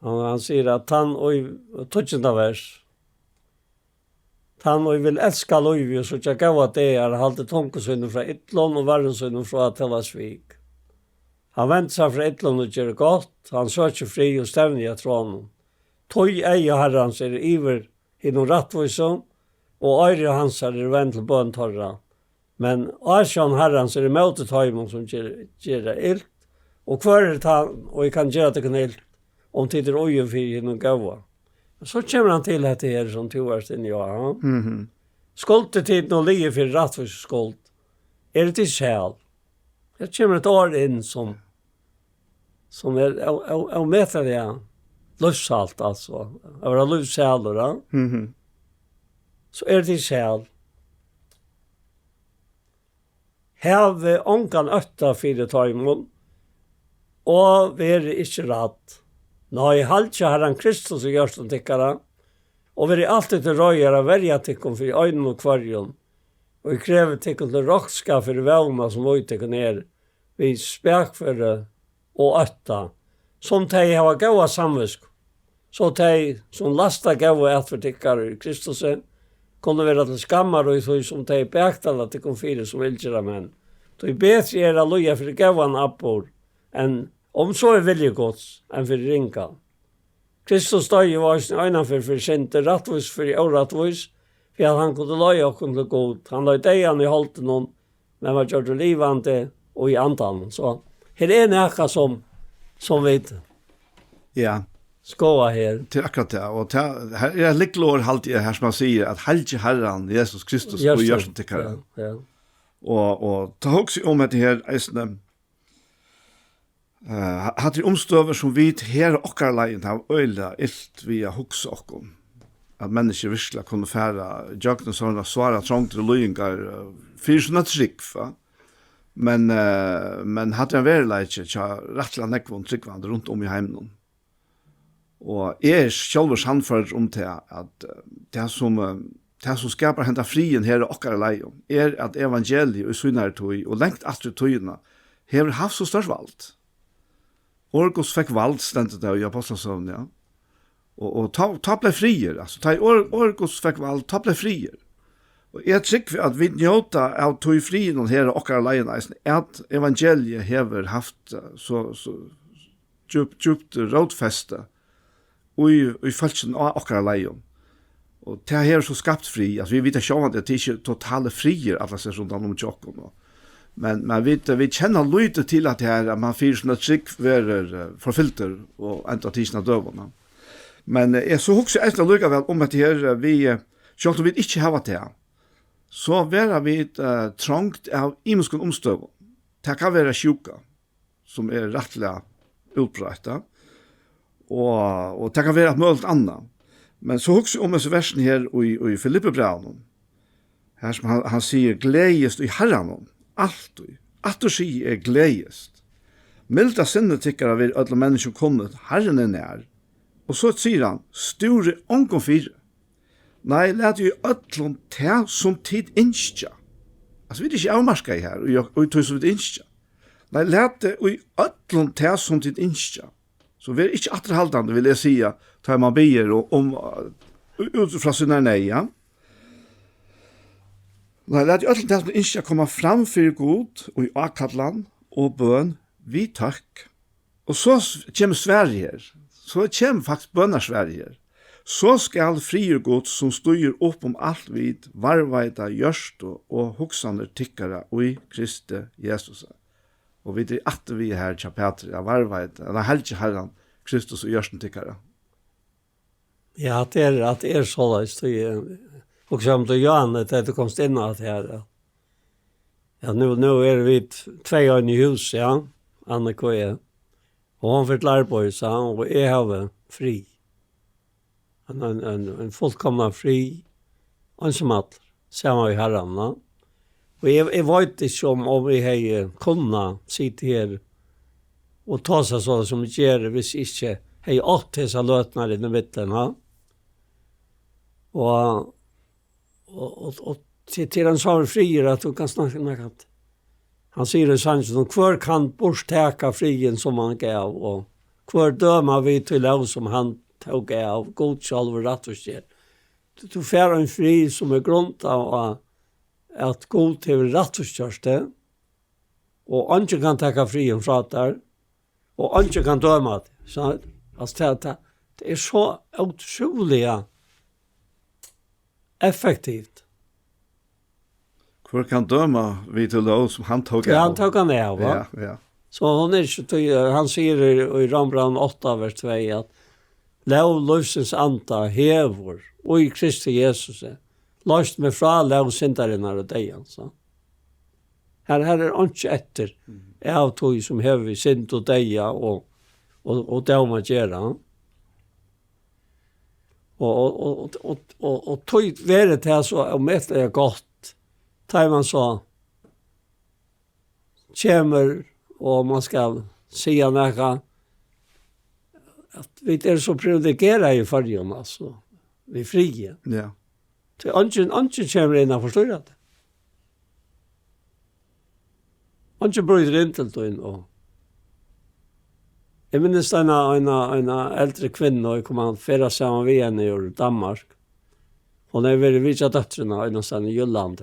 Hann, hann sigur at hann, og í tíggjunda vers, Tann, ið vil elska lívið og síggja góðar dagar, haldi tungu síni frá illum og varrum sínum frá at tala svik. Hann vendir sær frá illum og ger gott, hann søkir frið og stevni eftir honum. Tí eygu Harrans eru yvir hinum rættvísu, og oyru hansara eru vend til bøn teirra. Men ásjón Harrans er ímóti teimum, sum ger, gera ilt, og hvør er tann, og eg kann gera tykkum ilt, um tit eru íðin fyri hinum góða? Men so kemur hann til hetta her, sum tú ert inni á, ha? Mhm. Skuldi tit nú ligið fyri rættvísu skuld, eru tit sæl. Her kemur eitt orð inn, sum, sum er ó-, ó-, ómetaliga lívshalt, altso. At vera lívsælur, ja. Mhm. So eru tit sæl. Havið ongan ótta fyri teimum, og verið ikki rædd. Nei, halgið Harran Kristus í hjørtum tykkara, og verið altíð til reiðar at verja tykkum fyri einum og hvørjum, og eg krevur tykkum til roknskap fyri vónina, sum í tykkum er, við spakføri og ótta, sum tey hava góða samvitsku, so tey, sum lasta góða atferð tykkara í Kristusi, kunnu vera til skammar í tí, sum tey baktala tykkum fyri sum illgerðarmenn. Tí betri er at líða fyri góðan atburð, enn, um so er vilji Guds, enn fyri ringan. Kristus doyði jú eisini einaferð fyri syndir, rættvís fyri órættvís, fyri at hann kundi leiða okkum til Gud. Hann leið deyðan í holdinum, men var gjørdur livandi og í andanum. So her er nakað sum, sum vit Ja, skoða her. Til akkurat tað. Og tað, her er eitt lykilorð, haldi eg, her sum hann sigur, at halgið Harran Jesus Kristus í hjørtum tykkara. Ja, ja. Og, og tá hugsi eg um hetta her eisini, eh, hatta eru umstøður sum vit her á okkara leiðum hava øgiliga ilt við at hugsa okkum. At menniskju virkuliga kunnu fara gjøgnum sovorðnar sárar trongdir og líðingar, eh, fyri sína trúgv, va? Men, eh, men hatta er ein veruleiki hjá rættiliga nógvum trúgvandi runt um í heiminum. Og eg eri sjálvur sannførdur um tað, at, eh, tað sum, eh, tað sum skapar henda friðin her á okkara leiðum, er at evangeliið í sínari tíð og langt aftur í tíðina hevur havt so stórt vald. Orð Guds fekk vald, stendur tað í Ápostlasøguni, ja. Og, og tá, tá bleiv friður, altso, tá ið orð, orð Guds fekk vald, tá bleiv friður. Og eg trúgvi, at vit njóta av tí friðinum her á okkara leiðum eisini, at evangeliið hevur havt, eh, so, so djúpt, djúpt rótfesti í, í fólkinum á okkara leiðum. Og tað hevur so skapt frið, at vit vita sjálvandi, at tað er ikki totali friður allastaðni rundan um hjá okkum, og, men, men vit, vit kenna lítið til at her, at mann fyri sína trúgv verður, eh, forfylgdur og enntá tikin av døgum, ja. Men, eh, eg so hugsi eisini allíkavæl um hetta her, eh, við, eh, sjálvt um vit ikki hava tað, so verða vit, eh, trongd av ymiskum umstøðum. Tað kann vera sjúka, sum er rættiliga útbreitt, ja. Og, og tað kann vera alt møguligt annað. Men so hugsi eg um hesi versini her í, í Filippibrævinum, har sum hann, hann sigur: "Gleðist í Harranum, altíð. Aftur sigi eg: Gleðist. Milda sinni tykkara veri øllum menniskjum kunnugt, Harrin er nær." Og so sigur hann: "Stúrið ongum fyri. Nei, latið í øllum tað, sum tit ynskja." Altso, vit eru ikki avmarkaði her, í, í tí, sum vit ynskja. Nei, latið í øllum tað, sum tit ynskja. So ver ikki afturhaldandi, vil eg siga, tá man biður og um, uh, út frá sínar neyð, ja. Nei, latið í øllum tað, sum tit ynskja, koma fram fyri Gud í ákallan og bøn við tøkk. Og so s-, kemur svarið her. So kemur faktiskt bønarsvarið her. "So skal friður Guds, sum stígur upp um alt vit, varðveita hjørtu og hugsanir tykkara í Kristi Jesusi." Og vit eru aftur við her hjá Pætri, at varðveita, at halgið Harran Kristus í hjørtum tykkara. Ja, at tað er, at tað er soleiðis, tí, eh, og sum tú, Johan, at tú komst inn á tað her, ja. Ja, nú, nú eru vit tvey ein í hús, ja, Annika og eg. Og hon fer til arbeiðis, ja, og eg havi frí. Ein, ein, ein, ein fullkomnan frið, einsamallur, saman við Harranum, ja. Og eg, eg veit ikki um, um eg hevði kunnað sita her og tosa so sum eg geri, hvis eg ikki hevði átt hesar løturnar inn í millum, ja. Og, og, og, og til, til ein sånn friður at tú kanst snakka, snakka. Hann sigur í sanginum: "Hvør kann burturtaka friðin, sum hann gav, og hvør døma við tí lóg, sum hann tók av? Gud sjálvur rættvísger." Tú, tú fær ein frið sum er grundað á, at Gud hevur rættvísgjørt teg, og eingin kann taka friðin frá tær, og eingin kann døma teg. So, altso, tað, tað, tað er so ótrúliga effektivt. Hvør kann døma við tí lóg, sum hann tók av? Ja, hann tók hann av, va? Ja, ja. So hon er ikki tí, eh, hann sigur í, í Rómbrævinum átta, vers tvey, at lóg lívsins anda hevur í Kristi Jesusi loyst meg frá lóg syndarinnar og deyðans, so. Her, her er einki eftir av tí sum hevur við synd og deyða og, og, og dóm at gera. Og, og, og, og, og, og tí verður tað so ómetaliga gott, tá man so kemur, og man skal siga nakað, at vit eru so privilegeraði í Føroyum, altso, við friði. Ja. Tí eingin, eingin kemur inn og forstyrrar tað. Eingin brýtur inn til tín, og eg minnist eina, eina, eina eldri kvinnu, og eg kom at ferðast saman við henni úr Danmark. Hon hevði verið vitjað dóttrina einastaðni í Jylland.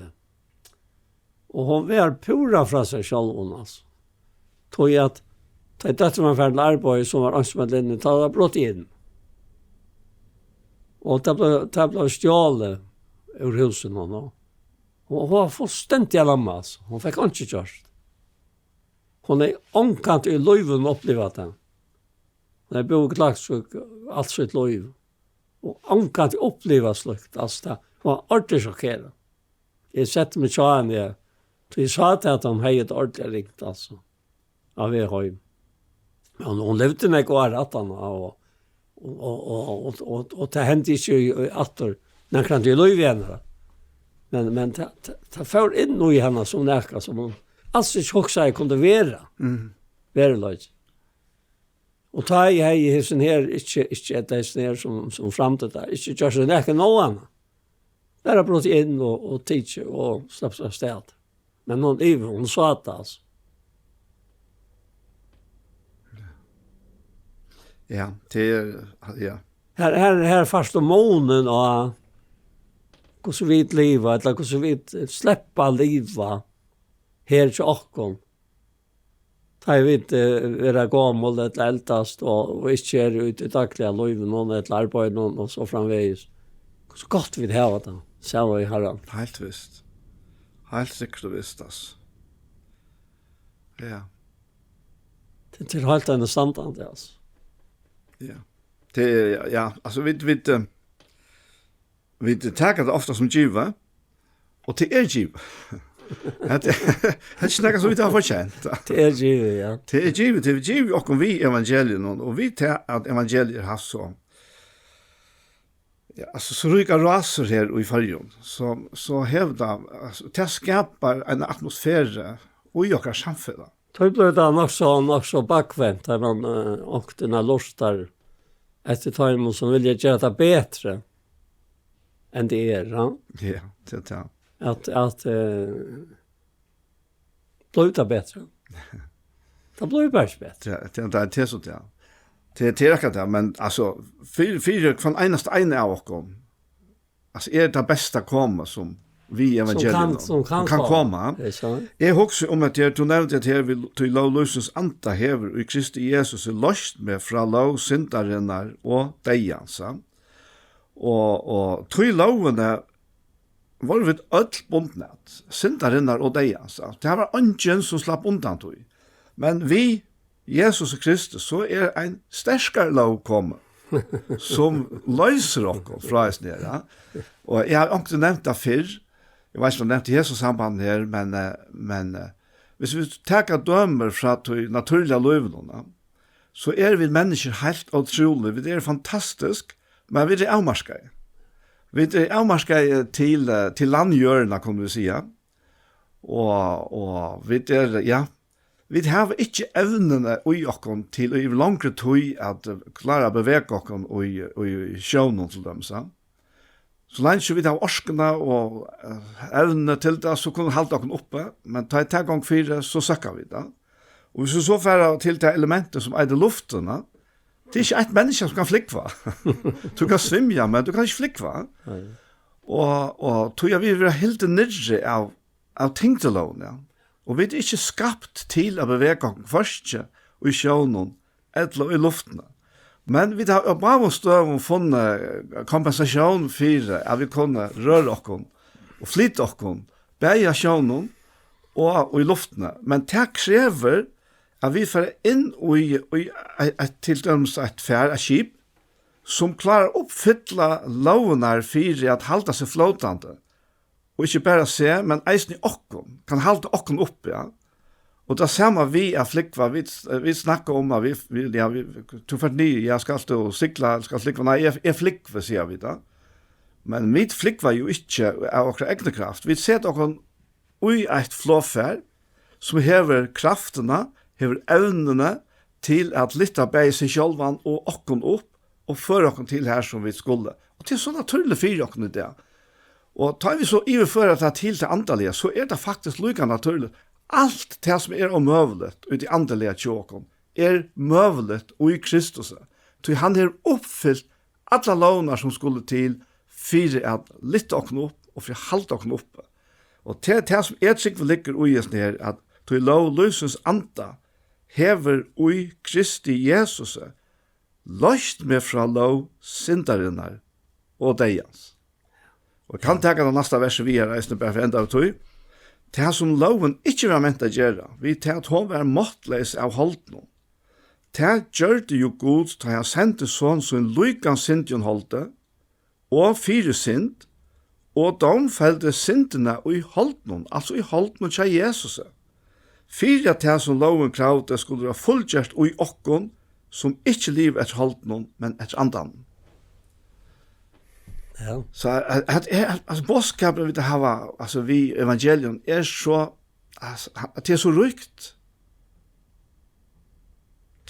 Og hon var púra frá sær sjálv, hon, altso. Tí at, tá dóttirin var farin til arbeiðis, so var einsamøll inni, tá var brotið inn. Og tað bleiv, tað bleiv stjólið úr húsinum, og, og hon var fullstendiga lammað, altso. Hon fekk einki gjørt. Hon hevði ongantíð í lívinum upplivað tað. Hon hevði búð í Klaksvík alt sítt lív. Og ongantíð upplivað slíkt, altso, tað, hon var ordiliga sjokkerað. Eg setti meg hjá henni, ja. Tí eg sá til, at hon hevði tað ordiliga ringt, altso, á veg heim. Men hon livdi nógv ár aftaná, og, og, og tað hendi ikki í, í aftur, nakrantíð í lívi hennara. Men, men tað, tað, tað fór inn í hana sum nakað, sum hon als ikki hugsaði kundi vera. Mm. Veruleiki. Og tá eg hevði hesin her, ikki, ikki at hesin her sum, sum framdi tað, ikki gjørt seg nakað nóg annað. Bara brotið inn og, og tikið og slapp av stað. Men hon yvir, hon sá tað, altso. Ja, tað er, ja. Her, her, her fært tú munin á hvussu vit liva, ella hvussu vit sleppa at liva her hjá okkum. Tá ið vit, eh, verða gomul ella eldast og, og ikki eru úti í dagliga lívinum ella arbeiðinum og so framvegis. Hvussu gott vit hava tað, saman við Harran. Heilt vist. Heilt sikkurt og vist, altso. Ja. Tað, tað er heilt enn standandi, altso. Ja. Tað er, ja, altso, vit, vit, eh, vit taka tað ofta sum givið, og tað er givið. Hetta, hetta er ikki nakað sum vit hava fortjent. Tað er givið, ja. Tað er givið, tað er givið okkum við evangelium, og við tað at evangeliið er havt so, ja, altso, so ríkar rásir her í Føroyum, so, so hevur tað, altso, tað skapar eina atmosferu í okkara samfelag. Tí blívur tað nokk so, nokk so bakvent, tá man, eh, onkuntíð lurtar eftir teimum, sum vilja gera tað betri, enn tað er, ja. Ja, tað er tað. At, at, eh, blívur tað betri? Tað blívur bara ikki betri. Tað, tað, tað er tað so, ja. Tað, tað er akkurát tað, men, altso, fyri, fyri hvønn einasta ein av okkum, altso, er tað besta komið sum við evangelium kann, sum kann koma. Koma. Ikki sant? Eg hugsi um at her, tú nevndi at her við, tí lóg lívsins anda hevur í Kristi Jesusi loyst meg frá lóg syndarinnar og deyðans, ja. Og, og tí lógini vóru vit øll bundin at, syndarinnar og deyðans, ja. Tað var eingin sum slapp undan tí. Men við Jesus Kristus, so er ein sterkari lóg komin, sum loysir okkum frá hesum her, ja. Og eg havi onkuntíð nevnt tað fyrr, eg veit ikki, um eg nevnti hesum sambandi her, men, eh, men, eh, viss vit taka dømir frá tí natúrliga lívinum, ja, so eru vit menniskjur heilt ótrúlig. Vit eru fantastisk, men vit eru avmarkaði. Vit eru avmarkaði til, eh, til landjørðina, kunnu vit siga. Og, og vit eru, ja, vit hava ikki evnini í okkum til yvir longri tíð at, eh, klára at bevega okkum í, í, í sjónum til dømis, ja. So leingi sum vit hava orkuna og, eh, evnini til tað, so kunnu vit halda okkum uppi, men tá ið tað gongur fyri, so søkka vit tað. Og viss vit so fara til tað elementið sum eitur luftin, ja, Tað er ikki eitt menniskja sum kann flúgva. Tú kanst svimja, men tú kanst ikki flúgva. Nei. Og, og tí at vit verða hildnir niðri av, av tyngdarlógini, ja. Og vit eru ikki skapt til at bevega okkum, hvørki í sjónum ella í luftini. Men vit hava á báðum støðum funnið kompensatión fyri, at vit kunnu røra okkum og flyta okkum, bæði á sjónum og í luftini. Men tað krevur, at vit fara inn í, í eitt, eitt, til dømis eitt far, eitt skip, sum klárar at uppfylla lógirnar fyri at halda seg flótandi. Og ikki bara seg, men eisini okkum, kann halda okkum uppi, ja. Og tað sama við at flúgva, vit, vit snakka um at vit, vit, ja, vit, tú fert niður, ja, skalt tú sigla, skalt flúgva, nei, eg, eg flúgvi, siga vit tá. Men vit flúgva jú ikki av okkara egnu kraft. Vit seta okkum í eitt flogfar, sum hevur kraftina, hevur evnini til at lyfta bæði seg sjálvan og okkum upp og føra okkum til har, sum vit skulu. Og tað er so natúrligt fyri okkum í dag. Og tá vit so yvirføra tað til tað andaliga, so er tað faktiskt líka natúrligt. Alt tað, sum er ómøguligt í tí andaliga hjá okkum, er møguligt í Kristusi. Tí hann hevur uppfylt allar lógirnar, sum skulu til fyri at lyfta okkum upp og fyri at halda okkum uppi. Og tað, tað sum eg trúgvi liggur í hesum her, at tí lóg lívsins anda hevur í Kristi Jesusi loyst meg frá lóg syndarinnar og deyðans. Og eg kann taka tað næsta versið við her eisini, bara fyri at enda við tí. Tað sum lógin ikki var ment at gera, við tað at hon var máttleys av holdinum, tað gjørdi jú Gud, tá hann sendi son sín líkan syndigum holdi, og fyri synd, og dómfeldi syndina í holdinum, altso í holdinum hjá Jesusi, fyri at tað, sum lógin kravdi, skuldi vera fullgjørt í okkum, sum ikki liva eftir holdinum, men eftir andanum. Ja. So at, at, at, altso, boðskapurin vit hava, altso, við evangelium, er so, altso, tað er so ríkt.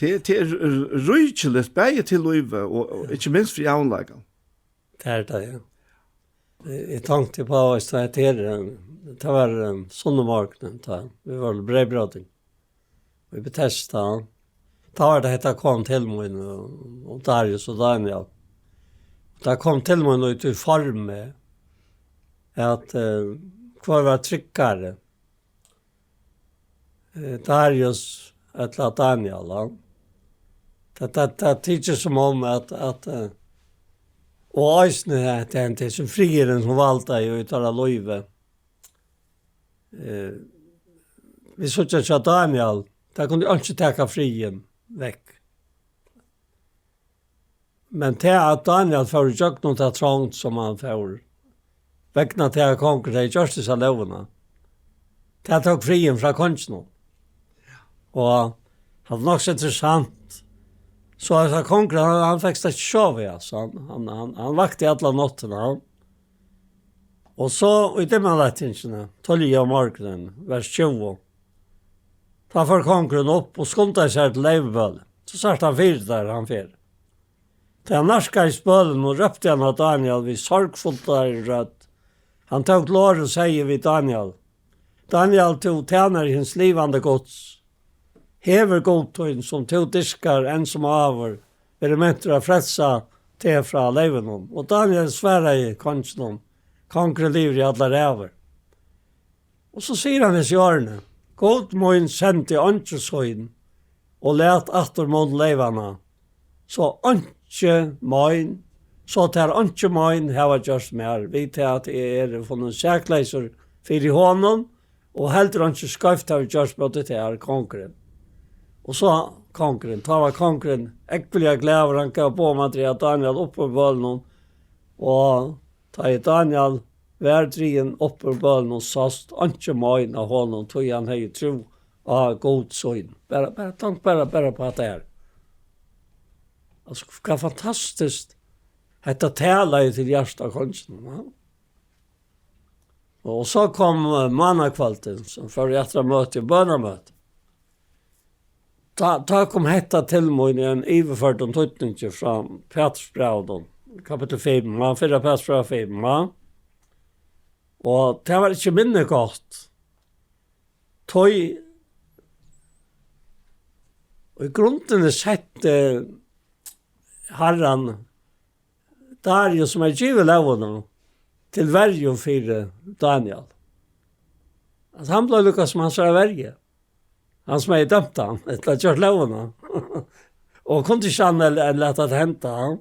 Tað, tað er r-, ríkiligt, bæði til lívið og, og ikki minst fyri javnleikan. Tað er tað, ja. Eg, eg tonkti uppá, veitst tú, at her, eh, tað var, eh, sunnumorgunin, tá vit vóru til breyðbróting í Betesda. Tá var tað, hetta kom til mín, og, og Darius og Daniel. Tað kom til mín í tí formi at, eh, hvør var tryggari? Eh, Darius ella Daniel, ja. Tað, tað, tað tykist sum um at, at, eh, og eisini at tað er hesin friðurin sum valdi í teirra lívi. Eh, vit síggja hjá Daniel, tað kundi einki taka friðin vekk. Men tað, at Daniel fór ígjøgnum ta trongd, sum hann fór, vegna tað, at kongur hevði gjørt hesa lógina, tað tók friðin frá konginum. Og hann var nokk so interessant. So, altso, kongurin, hann, hann fekk slett ikki sovið, altso. Hann, hann, hann, hann vakti alla náttina, hann. Og so í dimmalættingini, tíðliga um morgunin, vers tjúgu, tá fór kongurin upp og skundaði sær til leyvubølið. So sært hann fyri sær, hann fer. Tá hann nærkaðist bølinum, rópti hann á Daniel við sorgfullari rødd. Hann tók til orð og segði við Daniel: Daniel, tú tænari hins livandi Guds, hevur Gud tín, sum tú dyrkar enn sum áður, verið mentur at frelsa teg frá leyvunum? Og Daniel svaraði konginum: Kongurin livir í allar ævir. Og so sigur hann hesi orðini: Gud mín sendi eingil sín og læt aftur munn leyvanna, so einki mein, so tær einki mein hava gjørt mær, við tað at eg eri funnin sakleysur fyri honum, og heldur einki skeivt havi gjørt móti tær, kongurin. Og so kongurin, tá var kongurin ógvuliga glaður, hann gav boð um at draga Daniel upp úr bølinum, og tá ið Daniel var drigin upp úr bølinum, sást einki mein á honum, tí hann hevði trú á Gud sín. Bara, bara, tank bara, bara uppá tað her. Altso, hvat fantastiskt. Hetta talaði til hjartað á konginum, ja. Og so kom, eh, mánakvøldið, so fór eg aftur á møti, bønarmøti. Tá, tá kom hetta til mín í ein yvirførdum týdningi frá Pætursbrævinum, kapittul fimm, ja, fyrra Pætursbræv fimm, ja. Og tað var ikki minni gott. Tí, og í grundini sett, eh, harran Darius, sum hevði givið lógina, til verju fyri Daniel. At hann bleiv líka sum hansara verji. Hann sum hevði dømt hann, ella gjørt lógina. Og kundi ikki hann ella, ella lata tað henda, hann.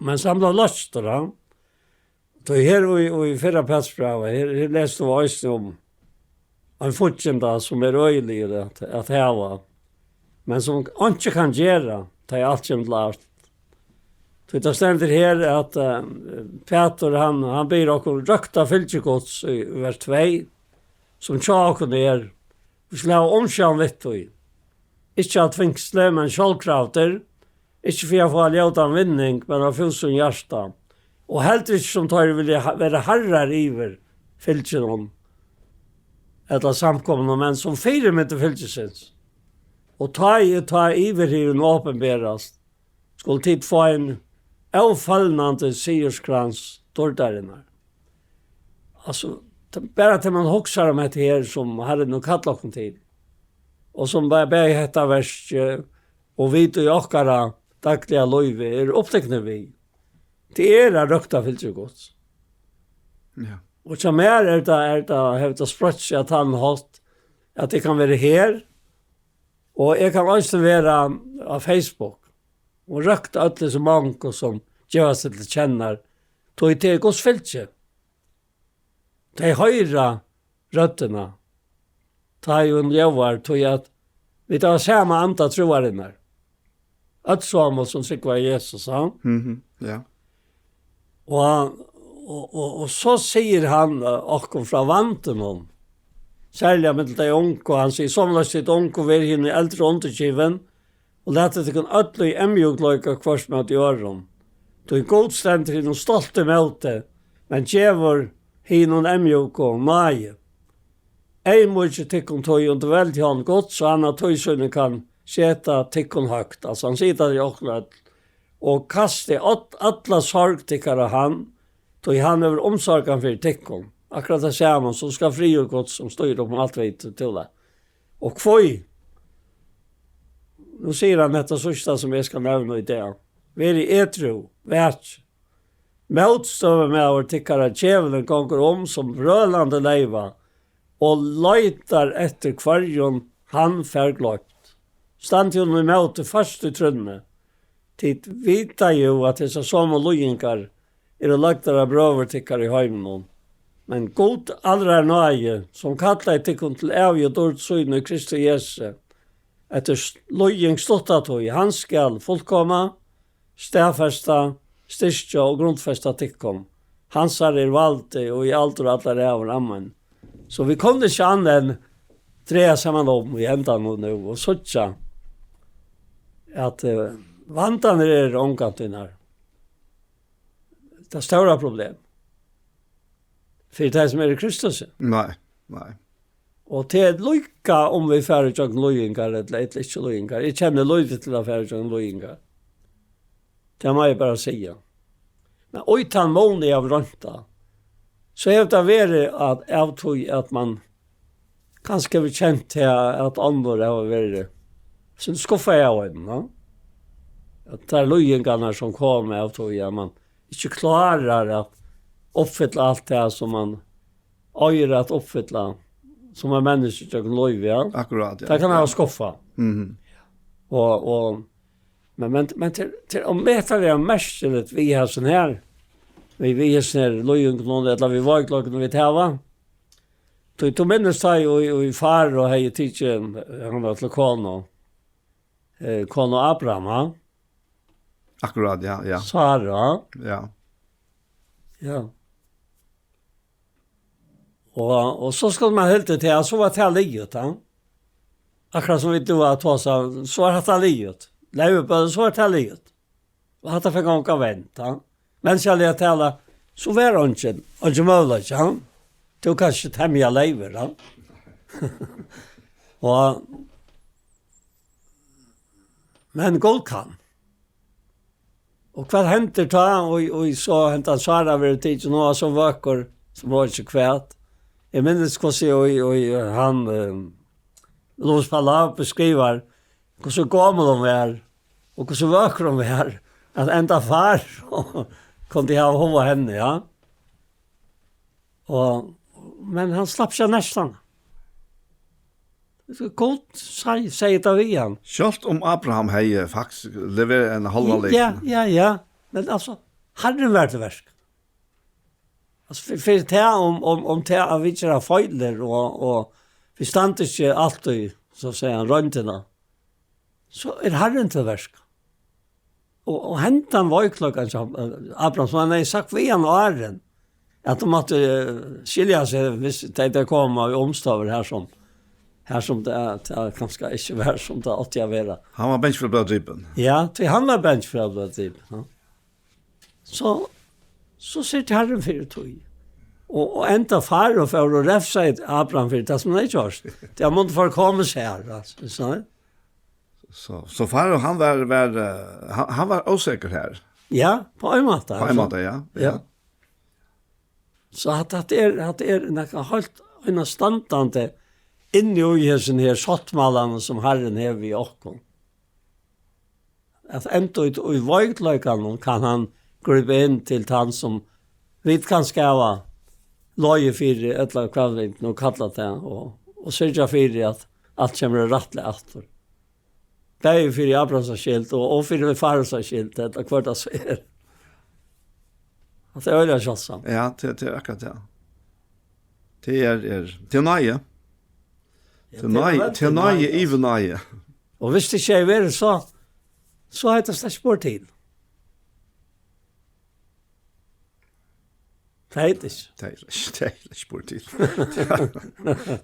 Men so hann bleiv loystur, hann. Tí her í, í fyrra Pætursbrævi, her, her lesur tú eisini um ein fígginda, sum er øgiligur at, at hava, men sum einki kann gera, tá ið alt kemur til alt. Tí tað stendur her, at, eh, Pætur, hann, hann biður okkum røkta fylgi Guds í vers tvey, sum hjá okkum er, vit skulu hava umsjón við tí. Ikki av tvingsli, men sjálvkravdir, ikki fyri at fáa ljótan vinning, men av fúsum hjarta. Og heldur ikki sum teir vilja ha-, vera harrar yvir fylginum, ella samkomunum, men sum fyrimyndir fylgisins. Og tá ið tá yvirhirðin opinberast, skulu tit fáa ein ófølnandi sigurskrans dýrdarinnar. Altso, t-, bara til man hugsar um hetta her, sum Harrin nú kallar okkum til, og sum ba-, bæði hetta verkið og vit í okkara dagliga lívi eru upptiknir við, tað er at røkta fylgi Guds. Ja. Og hjá mær er tað, er tað, hevur tað spreitt seg á tann hátt, at eg kann vera her, og eg kann eisini vera á Facebook og røkta øll hesi mongu, sum geva seg til kennar, tí tað er Guds fylgi. Tey hoyra røddina, tá ið hon ljóðar, tí at vit hava sama anda trúarinnar. Øll somul, sum trúgva á Jesus, ha? Mhm, ja. Og, og, og, og so sigur hann, eh, okkum frá vandinum, serliga millum tey ungu, hann sigur: "Somuleiðis tit ungu, verið hinum eldru undirgivin, og latið tykkum øll í eyðmjúkleika hvørt móti øðrum. Tí Gud stendur hinum stoltu ímóti, men gevur hinum eyðmjúku náði. Eyðmýkið tykkum tí undir veldi hond Guds, so hann av tí síni kann seta tykkum høgt." Altso, hann sigur tað til okkum øll. "Og kastið all-, alla sorg tykkara á hann, tí hann hevur umsorgan fyri tykkum." Akkurát tað sama, so skal friður Guds, sum stýrir upp um alt vit, til tað. Og hví? Nú sigur hann hetta síðsta, sum eg skal nevna í dag: "Verið edrú, vakið. Mótstøðumaður tykkara, djevulin, gongur um sum brølandi leyva og leitar eftir, hvørjum hann fær gloypt. Standið honum ímóti føst í trúnni. Tit vita jú, at hesar somu líðingar eru lagdar á brøður tykkara í heiminum. Men Gud allrar náði, sum kallaði tykkum til ævigu dýrd síni í Kristi Jesu, eftir s-, líðing stutta tíð, hann skal fullkoma, staðfesta, styrkja og grundfesta tykkum. Hansara er valdið og í aldur allar ævir. Amen." So vit kunnu ikki annað enn draga saman um í endanum nú og síggja, at, eh, vandarnir eru ongantíð nær tað stóra problem fyri tey, sum eru í Kristusi. Nei, nei. Og tað er líka, um vit fara ígjøgnum líðingar ella, ella ikki líðingar. Eg kenni lítið til at fara ígjøgnum líðingar. Tað má eg bara siga. Men í tann mun eg havi roynt tað, so hevur tað verið at, av tí at man kanska hevur kent tað, at onnur hava verið so skuffaði av einum, no? At tær líðingarnar, sum koma av tí at man ikki klárar at uppfylla alt tað, sum man eigur at uppfylla, sum er menniskja gjøgnum lívið, ja. Akkurát, ja. Tað kann hava skuffað. Mhm. Og, og, men, men, men til, til, og meta við er merkiligt við hesin her, við, við hesin her líðingunum, ella við veikleikunum vit hava. Tú, tú minnist tá í, í, í Farao hevði tikið, eh, hana til konu, eh, konu Abraham, ha? Akkurát, ja, ja. Sara. Ja. Ja. Og, og so skuldi man hilt tað, so var tað liðugt, ja. Akkurát sum vit nú hava tosað, so var hatta liðugt. Leyvibøn, so var tað liðugt. Og hatta fekk ongan vend, ja. Men skal eg tala, so var eingin, eingin møguleiki, ja. Tú kanst ikki temja leyvur, ja. Og, men Gud kann. Og hvat hendir tá, og, og so hendan Sara verður tikin, hon var so vøkur, sum hon ikki hvat. Eg minnist hvussu, og, og hann, eh, Louis Palau beskrivar, hvussu gomul hon var, og hvussu vøkur hon var, at enda far, kundi hava hug á henni, ja. Og, men hann slapp seg næstan. Gud seg, segði tað við hann. Sjálvt um Abraham hevði faktisk leverað ein hálvan lit. Ja, ja, ja. Men altso, Harrin var til verk. Altso, fyri, fyri tað um, um, um tað at vit gera feilir, og, og vit standa ikki altíð, so at siga, royndina, so er Harrin til verk. Og, og hendan veikleikan hjá, eh, Abraham, sum hann hevði sagt við hann áðrenn, at hann mátti, eh, skilja seg, viss tey, tey koma í umstøður her sum, her sum tað, tað kanska ikki var sum tað átti at vera. Hann var bangin fyri at blíva dripin. Ja, tí hann var bangin fyri at blíva dripin, ja. So, so situr Harrin fyri tí. Og, og enda Farao fór og refsaði Abraham fyri tað sum hann hevði gjørt. Tað mátti forkoma seg her, altso, so. So, so Farao, hann var, var, eh, hann, hann var ósekur her. Ja, á ein máta, Á ein altso. Máta, ja. Ja. Ja. So at, at er, at er nakað heilt einastandandi inni í hesum her sáttmálanum sum Harrin hevur við okkum. At enda í, í veikleikanum kann hann grípa inn til tann sum vit kanska hava logið fyri, ella hvat vit nú kalla tað, og, og syrgja fyri at alt kemur rættiliga aftur. Bæði fyri Abrahams skyld og, og fyri Faraos skyld, ella hvørt tað so er. At tað er øgiliga sjáldsamt. Ja, tað, tað er akkurát tað. Tað er, er, tað er náði. Ja, Tað er tað er náði, veldig tað er náði náði. Yvir náði. Og viss tað ikki hevði verið so, so hevði tað slett ikki borið til. Tað hevði tað ikki. Tað hevði slett ikki, tað hevði slett ikki borið til.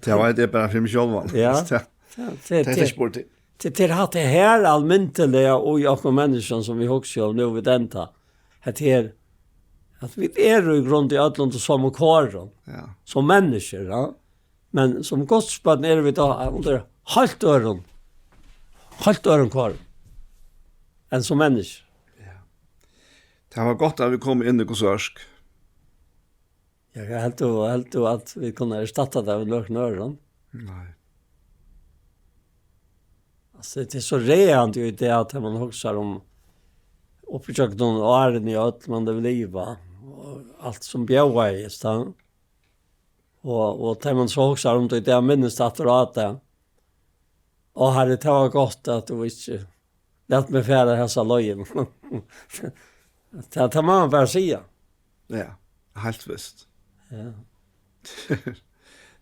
Tað var tað bara fyri meg sjálvan. Ja. Tað, Ja, tað, tað hevði tað, slett ikki borið til. Tað, tað er hatta her almindiliga og í okkum menniskjum sum vit hugsa um nú vit enda. Hetta her, at vit eru í grund í øllum til somu korum. Ja. Sum menniskjur, ja. Men sum Guds børn eru vit tá undir heilt øðrum, heilt øðrum korum enn sum menniskjur. Ja. Tað var gott at vit komu inn í Guds ørk. Ja, heldur tú, heldur tú at vit kunnu erstatta tað við nøkrum øðrum? Nei. Altso, tað er so ræðandi í dag, at man hugsar um upp ígjøgnum árini og øll man hevur livað, og alt sum bjóðaðist, ja. Og, og tá man so hugsar um tað í dag, minnist aftur á tað. Ó, Harri, tað var gott, at tú ikki læt meg fara hesa leiðina. Tað, tað má man bara siga. Ja, heilt vist. Ja.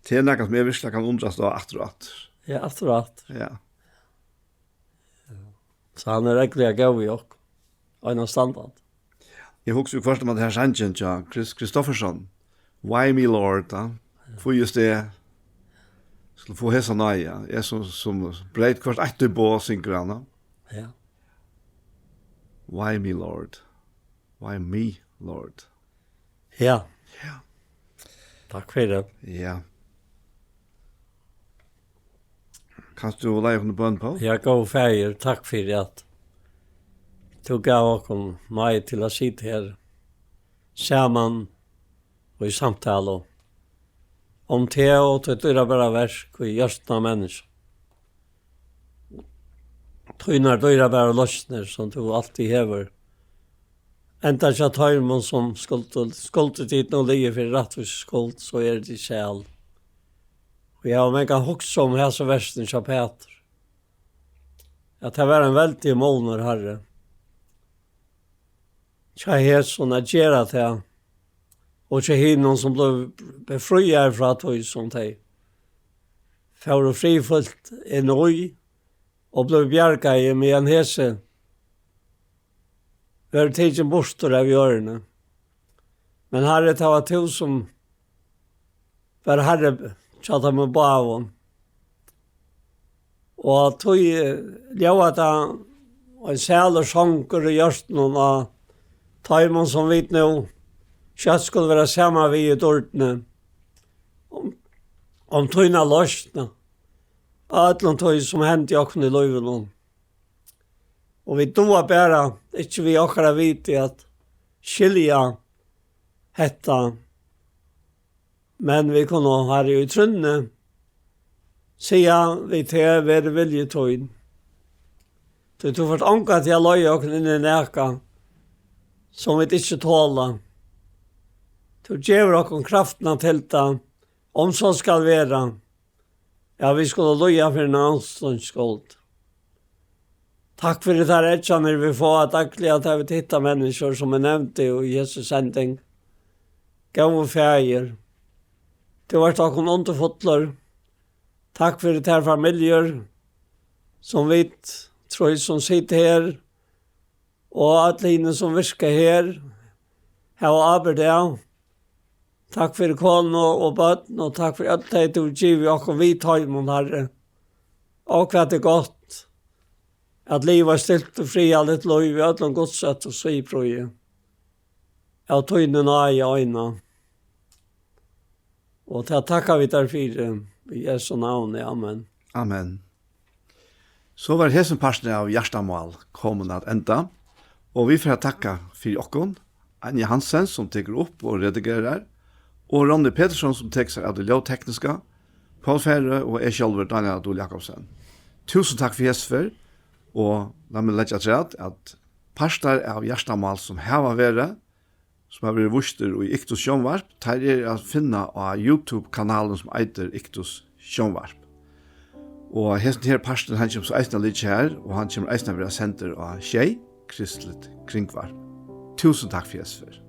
Tað er nakað, sum eg virkuliga kann undrast á aftur og aftur. Ja, aftur og aftur. Ja. So hann er ógvuliga góður við okkum. Einastandandi. Eg hugsi jú hvørt um at her sangin hjá Chris Christofferson, Why Me Lord, ja. Hví eg skuldi fáa hesa náði, ja. Eg sum, sum breyt hvørt eitt boð, syngur hann, ja. Ja. Why me, Lord? Why me, Lord? Ja. Ja. Takk fyri tað. Ja. Kanst tú leiða okkum í bøn, Poul? Ja, góði Faðir, takk fyri at tú gav okkum náði til at sita her saman í samtalu um teg og títt dýrabara verk í hjørtum á menniskjum. Tínar dýrabæru loysnir, sum tú altíð hevur. Enda hjá teimum, sum skuldu, skuldu tit nú liðið fyri rættvísi skuld, so eru tit sæl. Og eg havi mangan hugsað um hasi versini hjá Pætur. At tað var ein veldigur munur, Harri. Hjá hesum at gera tað, og hjá hinum, sum bleiv befríaðir frá tí, sum tey fóru friðfullt inn í, og bleiv bjargaðir, meðan hesi vóru tikin burtur av jørðini. Men Harri, tað var tú, sum var Harri hjá teimum báðum. Og tí, eh, ljóðar tað ein sælur songur í hjørtunum á teimum, sum vit nú skjótt skulu vera saman við í dýrdini, um, um tína loysn á øllum tí, sum hendi okkum í lívinum. Og vit duga bara ikki við okkara viti at skilja hetta, men vit kunnu, Harri, í trúnni siga við teg: Verði vilji tín. Tí tú fert ongantíð at leiða okkum inn í nakað, sum vit ikki tola. Tú gevur okkum kraftina til tað, um so skal vera, at vit skulu líða fyri navns tíns skuld. Takk fyri tær eyðkennir, vit fáa dagliga, tá vit hitta menniskjur, sum eg nevndi í hesi sending. Góði Faðir, tú ert okkum undurfullur. Takk fyri tær familjur, sum vit, trý sum sita her, og øll hini, sum virka her, hava ábyrgd av. Takk fyri konu og børn, og takk fyri øll tey, tú hevur givið okkum við teimum, Harri. Og hvat er gott at liva eitt stilt og friðarligt lív í øllum Guds ótta og siðprýði. Av tíni náði eina. Og tað takka vit tær fyri, í Jesu navni. Amen. Amen. So var hesin parturin av Hjartamál komin at enda, og vit fara at takka fyri okkum, Anja Hansen, sum tekur upp og redigerar, og Ronny Petersson, sum tekur sær av tí ljóðtekniska, Poul Færø og eg sjálvur, Daniel Adol Jakobsen. Túsund takk fyri hesa ferð, og lat meg leggja afturat, at partar av Hjartamál, sum hava verið, sum hava verið vístir í Iktus sjónvarp, teir eru at finna á YouTube-kanalin, sum eitur Iktus sjónvarp. Og hesin her parturin, hann kemur so eisini at liggja har, og hann kemur eisini at vera sendur á Sjey, Kristligt Kringvarp. Túsund takk fyri hesa ferð.